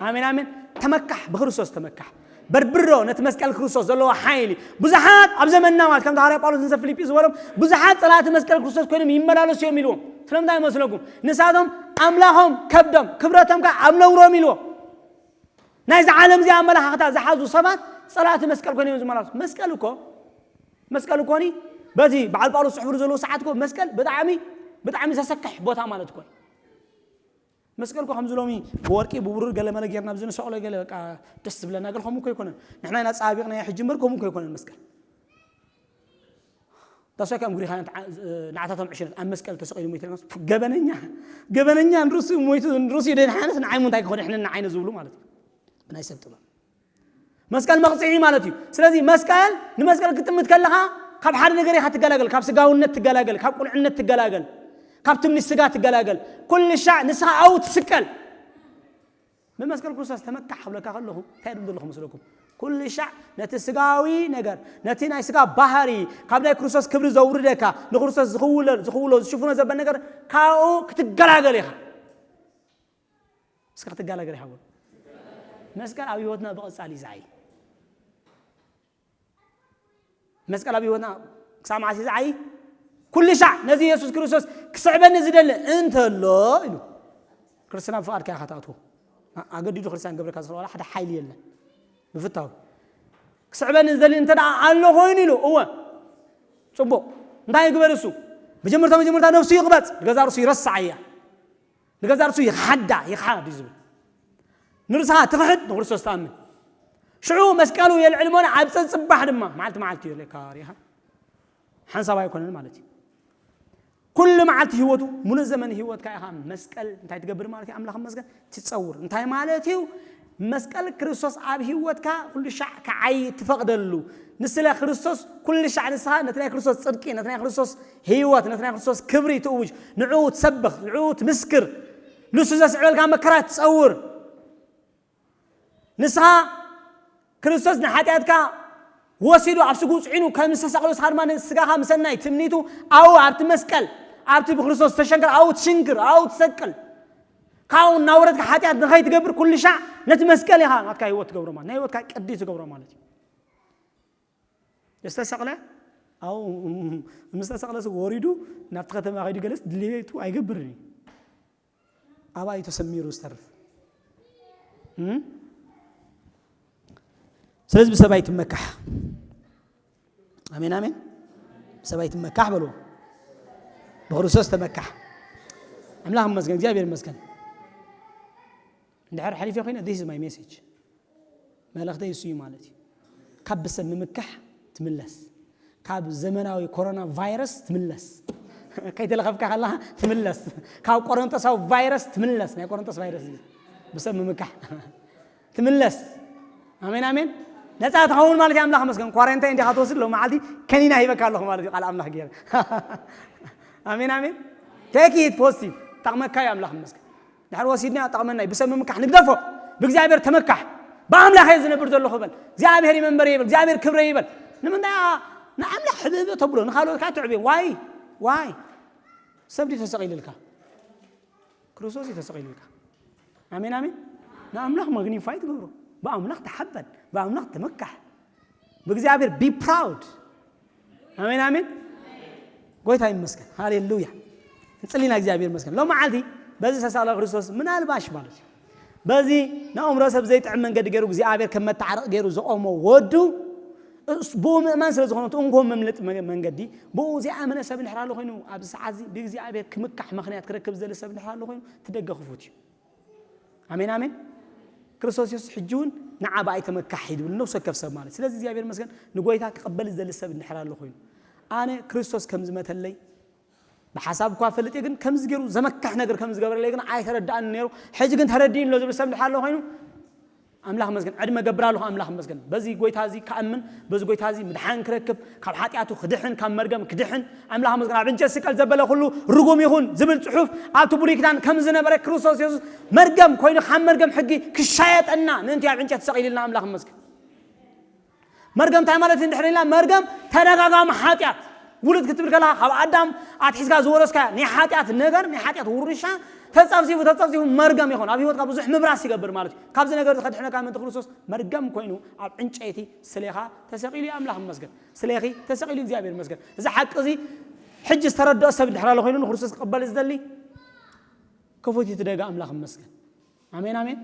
ኣሜን፣ ኣሜን። ተመካሕ፣ ብክርስቶስ ተመካሕ። በርብሮ ነቲ መስቀል ክርስቶስ ዘለዎ ሓይሊ። ብዙሓት ኣብ ዘመንና ማለት ከምቲ ሃዋርያ ጳውሎስ ንሰብ ፊልጲ ዝበሎም፣ ብዙሓት ጸላእቲ መስቀል ክርስቶስ ኮይኖም ይመላለሱ እዮም ኢልዎም። ስለምንታይ ይመስለኩም? ንሳቶም ኣምላኾም ከብዶም፣ ክብረቶም ከኣ ኣብ ነውሮም ኢልዎም። ናይዚ ዓለም እዚኣ ኣመለኻኽታ ዝሓዙ ሰባት ጸላእቲ መስቀል ኮይኖም እዮም ዝመላለሱ። መስቀል እኮ፣ መስቀል እኮ ኒ፣ በዚ በዓል ጳውሎስ ጽሑፍሉ ዘለዎ ሰዓት እኮ መስቀል ብጣዕሚ፣ ብጣዕሚ ዘሰክሕ ቦታ ማለት እኮ እዩ። መስቀል እኮ ከምዚ ሎሚ ብወርቂ ብብሩር ገለ መለ ጌርና ኣብዚ ንሰቕሎ ገለ በቃ ደስ ዝብለና ገለ ከምኡ እኮ ኣይኮነን። ንሕና ኢና ጻቢቕናዮ ሕጂ እምበር ከምኡ እኮ ኣይኮነን መስቀል። ዳስዋይ ከም ጉሪኻ ንዓታቶም ዕሽነት ኣብ መስቀል ተሰቒሉ ሞይቱ ኢልካ፣ ገበነኛ፣ ገበነኛ ንሩሲ ሞይቱ፣ ንሩሲ ደድሓነስ ንዓይ ሞ እንታይ ክኾን፣ ሕነ ንዓይ ዝብሉ ማለት እዩ። ብናይ ሰብ ጥበብ። መስቀል መቕጽዒ ማለት እዩ። ስለዚ መስቀል፣ ንመስቀል ክትጥምት ከለኻ ካብ ሓደ ነገር ኢኻ ትገላገል፣ ካብ ስጋውነት ትገላገል፣ ካብ ቁልዕነት ትገላገል፣ ካብ ትምኒት ስጋ ትገላገል። ኩሉ ሻዕ ንስኻ ኣብኡ ትስቀል። ብመስቀል ክርስቶስ ተመካሕ ክብለካ ከለኹ እንታይ ድም ዘለኹ መስለኩም? ኩሉ ሻዕ ነቲ ስጋዊ ነገር፣ ነቲ ናይ ስጋ ባህሪ፣ ካብ ናይ ክርስቶስ ክብሪ ዘውርደካ፣ ንክርስቶስ ዝኽውሎ፣ ዝኽውሎ፣ ዝሽፍኖ ዘበል ነገር ካብኡ ክትገላገል ኢኻ። እስከ ክትገላገል ኢኻ በሉ። መስቀል ኣብ ህይወትና ብቐጻሊ ይዝዓይ። መስቀል ኣብ ህይወትና ክሳብ መዓስ ይዝዓይ? ኩሉ ሻዕ ነዚ የሱስ ክርስቶስ ክስዕበኒ ዝደሊ እንተሎ ኢሉ። ክርስትና ብፍቓድካ ኢኻ ትኣትዎ። ኣ-፣ ኣገዲዱ ክርስትያን ገብረካ ዝኽእል ዋላ ሓደ ሓይሊ የለን። ብፍታው። ክስዕበኒ ዝደሊ እንተ ደኣ ኣሎ ኮይኑ ኢሉ፣ እወ። ጽቡቕ። እንታይ ይግበር እሱ? መጀመርታ፣ መጀመርታ ነፍሱ ይቕበጽ፣ ንገዛ ርእሱ ይረስዓ እያ። ንገዛ ርእሱ ይኽሓዳ፣ ይኽሓድ እዩ ዝብል። ንርእስኻ ትኽሕድ፣ ንክርስቶስ ትኣምን። ሽዑ መስቀሉ የልዕል እሞ ኣብ ጸጽባሕ ድማ፣ መዓልቲ መዓልቲ እዩ ለካ ሪኢኻ። ሓንሳብ ኣይኮነን ማለት እዩ። ኩሉ መዓልቲ ህይወቱ፣ ሙሉእ ዘመን ህይወትካ ኢኻ መስቀል እንታይ ትገብር ማለት እዩ? ኣምላኽ መስቀል ትጸውር። እንታይ ማለት እዩ? መስቀል ክርስቶስ ኣብ ህይወትካ ኩሉ ሻዕ ክዓይ ትፈቕደሉ። ንስለ ክርስቶስ ኩሉ ሻዕ ንስኻ ነቲ ናይ ክርስቶስ ጽድቂ፣ ነቲ ናይ ክርስቶስ ህይወት፣ ነቲ ናይ ክርስቶስ ክብሪ ትእውጅ። ንዕኡ ትሰብኽ፣ ንዕኡ ትምስክር። ንሱ ዘስዕበልካ መከራ ትጸውር። ንስኻ ክርስቶስ ንሓጢኣትካ ወሲዱ ኣብ ስግኡ ጽዒኑ ከም ዝተሰቕሎ፣ ንስኻ ድማ ነቲ ስጋኻ ምሰናይ ትምኒቱ ኣብኡ ኣብቲ መስቀል፣ ኣብቲ ብክርስቶስ ዝተሸንከረ ኣብኡ ትሽንክር፣ ኣብኡ ትሰቅል። ካብኡ እናወረድካ ሓጢኣት ንኸይትገብር ኩሉ ሻዕ ነቲ መስቀል ኢኻ ናትካ ህይወት ትገብሮ ማለት፣ ናይ ህይወትካ ቅዲ ትገብሮ ማለት እዩ። ዝተሰቕለ ኣብኡ ምስ ተሰቕለ ወሪዱ ናብቲ ከተማ ከይዱ ገለስ ድሌቱ ኣይገብርን እዩ። ኣባይ ተሰሚሩ ዝተርፍ። እም? ስለዚ ብሰብ ኣይትመካሕ። ኣሜን፣ ኣሜን። ብሰብ ኣይትመካሕ በልዎ። ብክርስቶስ ተመካሕ። ኣምላኽ ይመስገን፣ እግዚኣብሔር ይመስገን። እንድሕር ሓሊፈ ኮይነ፣ this is my message። መልእኽተይ እሱ እዩ ማለት እዩ። ካብ ብሰብ ምምካሕ ትምለስ። ካብ ዘመናዊ ኮሮና ቫይረስ ትምለስ። ከይተለኸፍካ ከለኻ ትምለስ። ካብ ቆሮንቶሳዊ ቫይረስ ትምለስ። ናይ ቆሮንቶስ ቫይረስ እዩ። ብሰብ ምምካሕ ትምለስ። ኣሜን፣ ኣሜን። ነፃ ትኸውን ማለት እዩ። ኣምላኽ መስገን። ኳረንታይን እንዲኻ ትወስድ፣ ሎ መዓልቲ ከኒና ሂበካ ኣለኹ ማለት እዩ። ቃል ኣምላኽ ገይረ። ኣሜን፣ ኣሜን። Take it positive። ጠቕመካ እዩ ኣምላኽ መስገን። ድሕር ወሲድና ጠቕመና እዩ። ብሰብ ምምካሕ ንግደፎ። ብእግዚኣብሔር ተመካሕ። ብኣምላኽ እየ ዝነብር ዘለኹ በል። እግዚኣብሔር እዩ መንበሪ ይበል፣ እግዚኣብሔር ክብረ ይበል። ንምንታይ ንኣምላኽ ሕብእብእ ተብሎ ንኻልኦት ከዓ ትዕብዮም? ዋይ ዋይ ሰብ ድዩ ተሰቒልልካ? ክርስቶስ እዩ ተሰቒልልካ። ኣሜን ኣሜን። ንኣምላኽ ማግኒፋይ ትገብሮ፣ ብኣምላኽ ተሓበን፣ ብኣምላኽ ተመካሕ፣ ብእግዚኣብሔር ቢ ፕራውድ። ኣሜን ኣሜን። ጎይታ ይመስገን። ሃሌሉያ። ንጽሊና እግዚኣብሔር ይመስገን። ሎም መዓልቲ በዚ ዝተሳለ ክርስቶስ ምናልባሽ ማለት እዩ በዚ ንኣእምሮ ሰብ ዘይጥዕም መንገዲ ገይሩ እግዚኣብሔር ከም መታዓረቕ ገይሩ ዘቆሞ ወዱ፣ እስ- ብኡ ምእማን ስለ ዝኾነ እቲ እንኮ መምለጢ መ- መንገዲ፣ ብኡ ዘይኣመነ ሰብ እንድሕር ኣሎ ኮይኑ ኣብዚ ሰዓት እዚ ብእግዚኣብሔር ክምካሕ ምኽንያት ክረክብ ዝደሊ ሰብ እንድሕር ኣሎ ኮይኑ እቲ ደገ ክፉት እዩ። ኣሜን ኣሜን። ክርስቶስ የሱስ ሕጂ እውን ንዓ ብኣይ ተመካሕ እዩ ዝብል ነብሲ ወከፍ ሰብ ማለት። ስለዚ እግዚኣብሔር ይመስገን ንጎይታ ክቕበል ዝደሊ ሰብ እንድሕር ኣሎ ኮይኑ ኣነ ክርስቶስ ከም ዝመተለይ ብሓሳብ እኳ ፈልጥ ግን ከምዚ ገይሩ ዘመካሕ ነገር ከም ዝገበረለይ ግን ኣይተረዳእን ነይሩ። ሕጂ ግን ተረዲእን ኣሎ ዝብል ሰብ እንድሕር ኣሎ ኮይኑ ኣምላኽ መስገን ዕድመ ገብር ኣለኹ። ኣምላኽ መስገን በዚ ጎይታ እዚ ክኣምን በዚ ጎይታ እዚ ምድሓን ክረክብ ካብ ሓጢኣቱ ክድሕን ካብ መርገም ክድሕን ኣምላኽ መስገን ኣብ ዕንጨት ስቀል ዘበለ ኩሉ ርጉም ይኹን ዝብል ጽሑፍ ኣብቲ ብሉይ ኪዳን ከም ዝነበረ ክርስቶስ የሱስ መርገም ኮይኑ ካብ መርገም ሕጊ ክሻየጠና ምእንቲ ኣብ ዕንጨት ሰቒልልና ኣምላኽ መስገን። መርገም እንታይ ማለት እንድሕር ኢልና መርገም ተደጋጋሚ ሓጢኣት ውሉድ ክትብል ከለኻ ካብ ኣዳም ኣትሒዝካ ዝወረስካ ናይ ሓጢኣት ነገር ናይ ሓጢኣት ውርሻ ተጸብጺቡ ተጸብጺቡ መርገም ይኾን ኣብ ህይወትካ ብዙሕ ምብራስ ይገብር ማለት እዩ። ካብዚ ነገር እዚ ከድሕነካ ምእንቲ ክርስቶስ መርገም ኮይኑ ኣብ ዕንጨይቲ ስሌኻ ተሰቒሉ እዩ። ኣምላኽ ይመስገን። ስሌኺ ተሰቒሉ እግዚኣብሔር ይመስገን። እዚ ሓቂ እዚ ሕጂ ዝተረድኦ ሰብ እንድሕር ኣሎ ኮይኑ ንክርስቶስ ክቕበል ዝደሊ ክፉት እዩ እቲ ደጋ። ኣምላኽ ይመስገን። ኣሜን ኣሜን።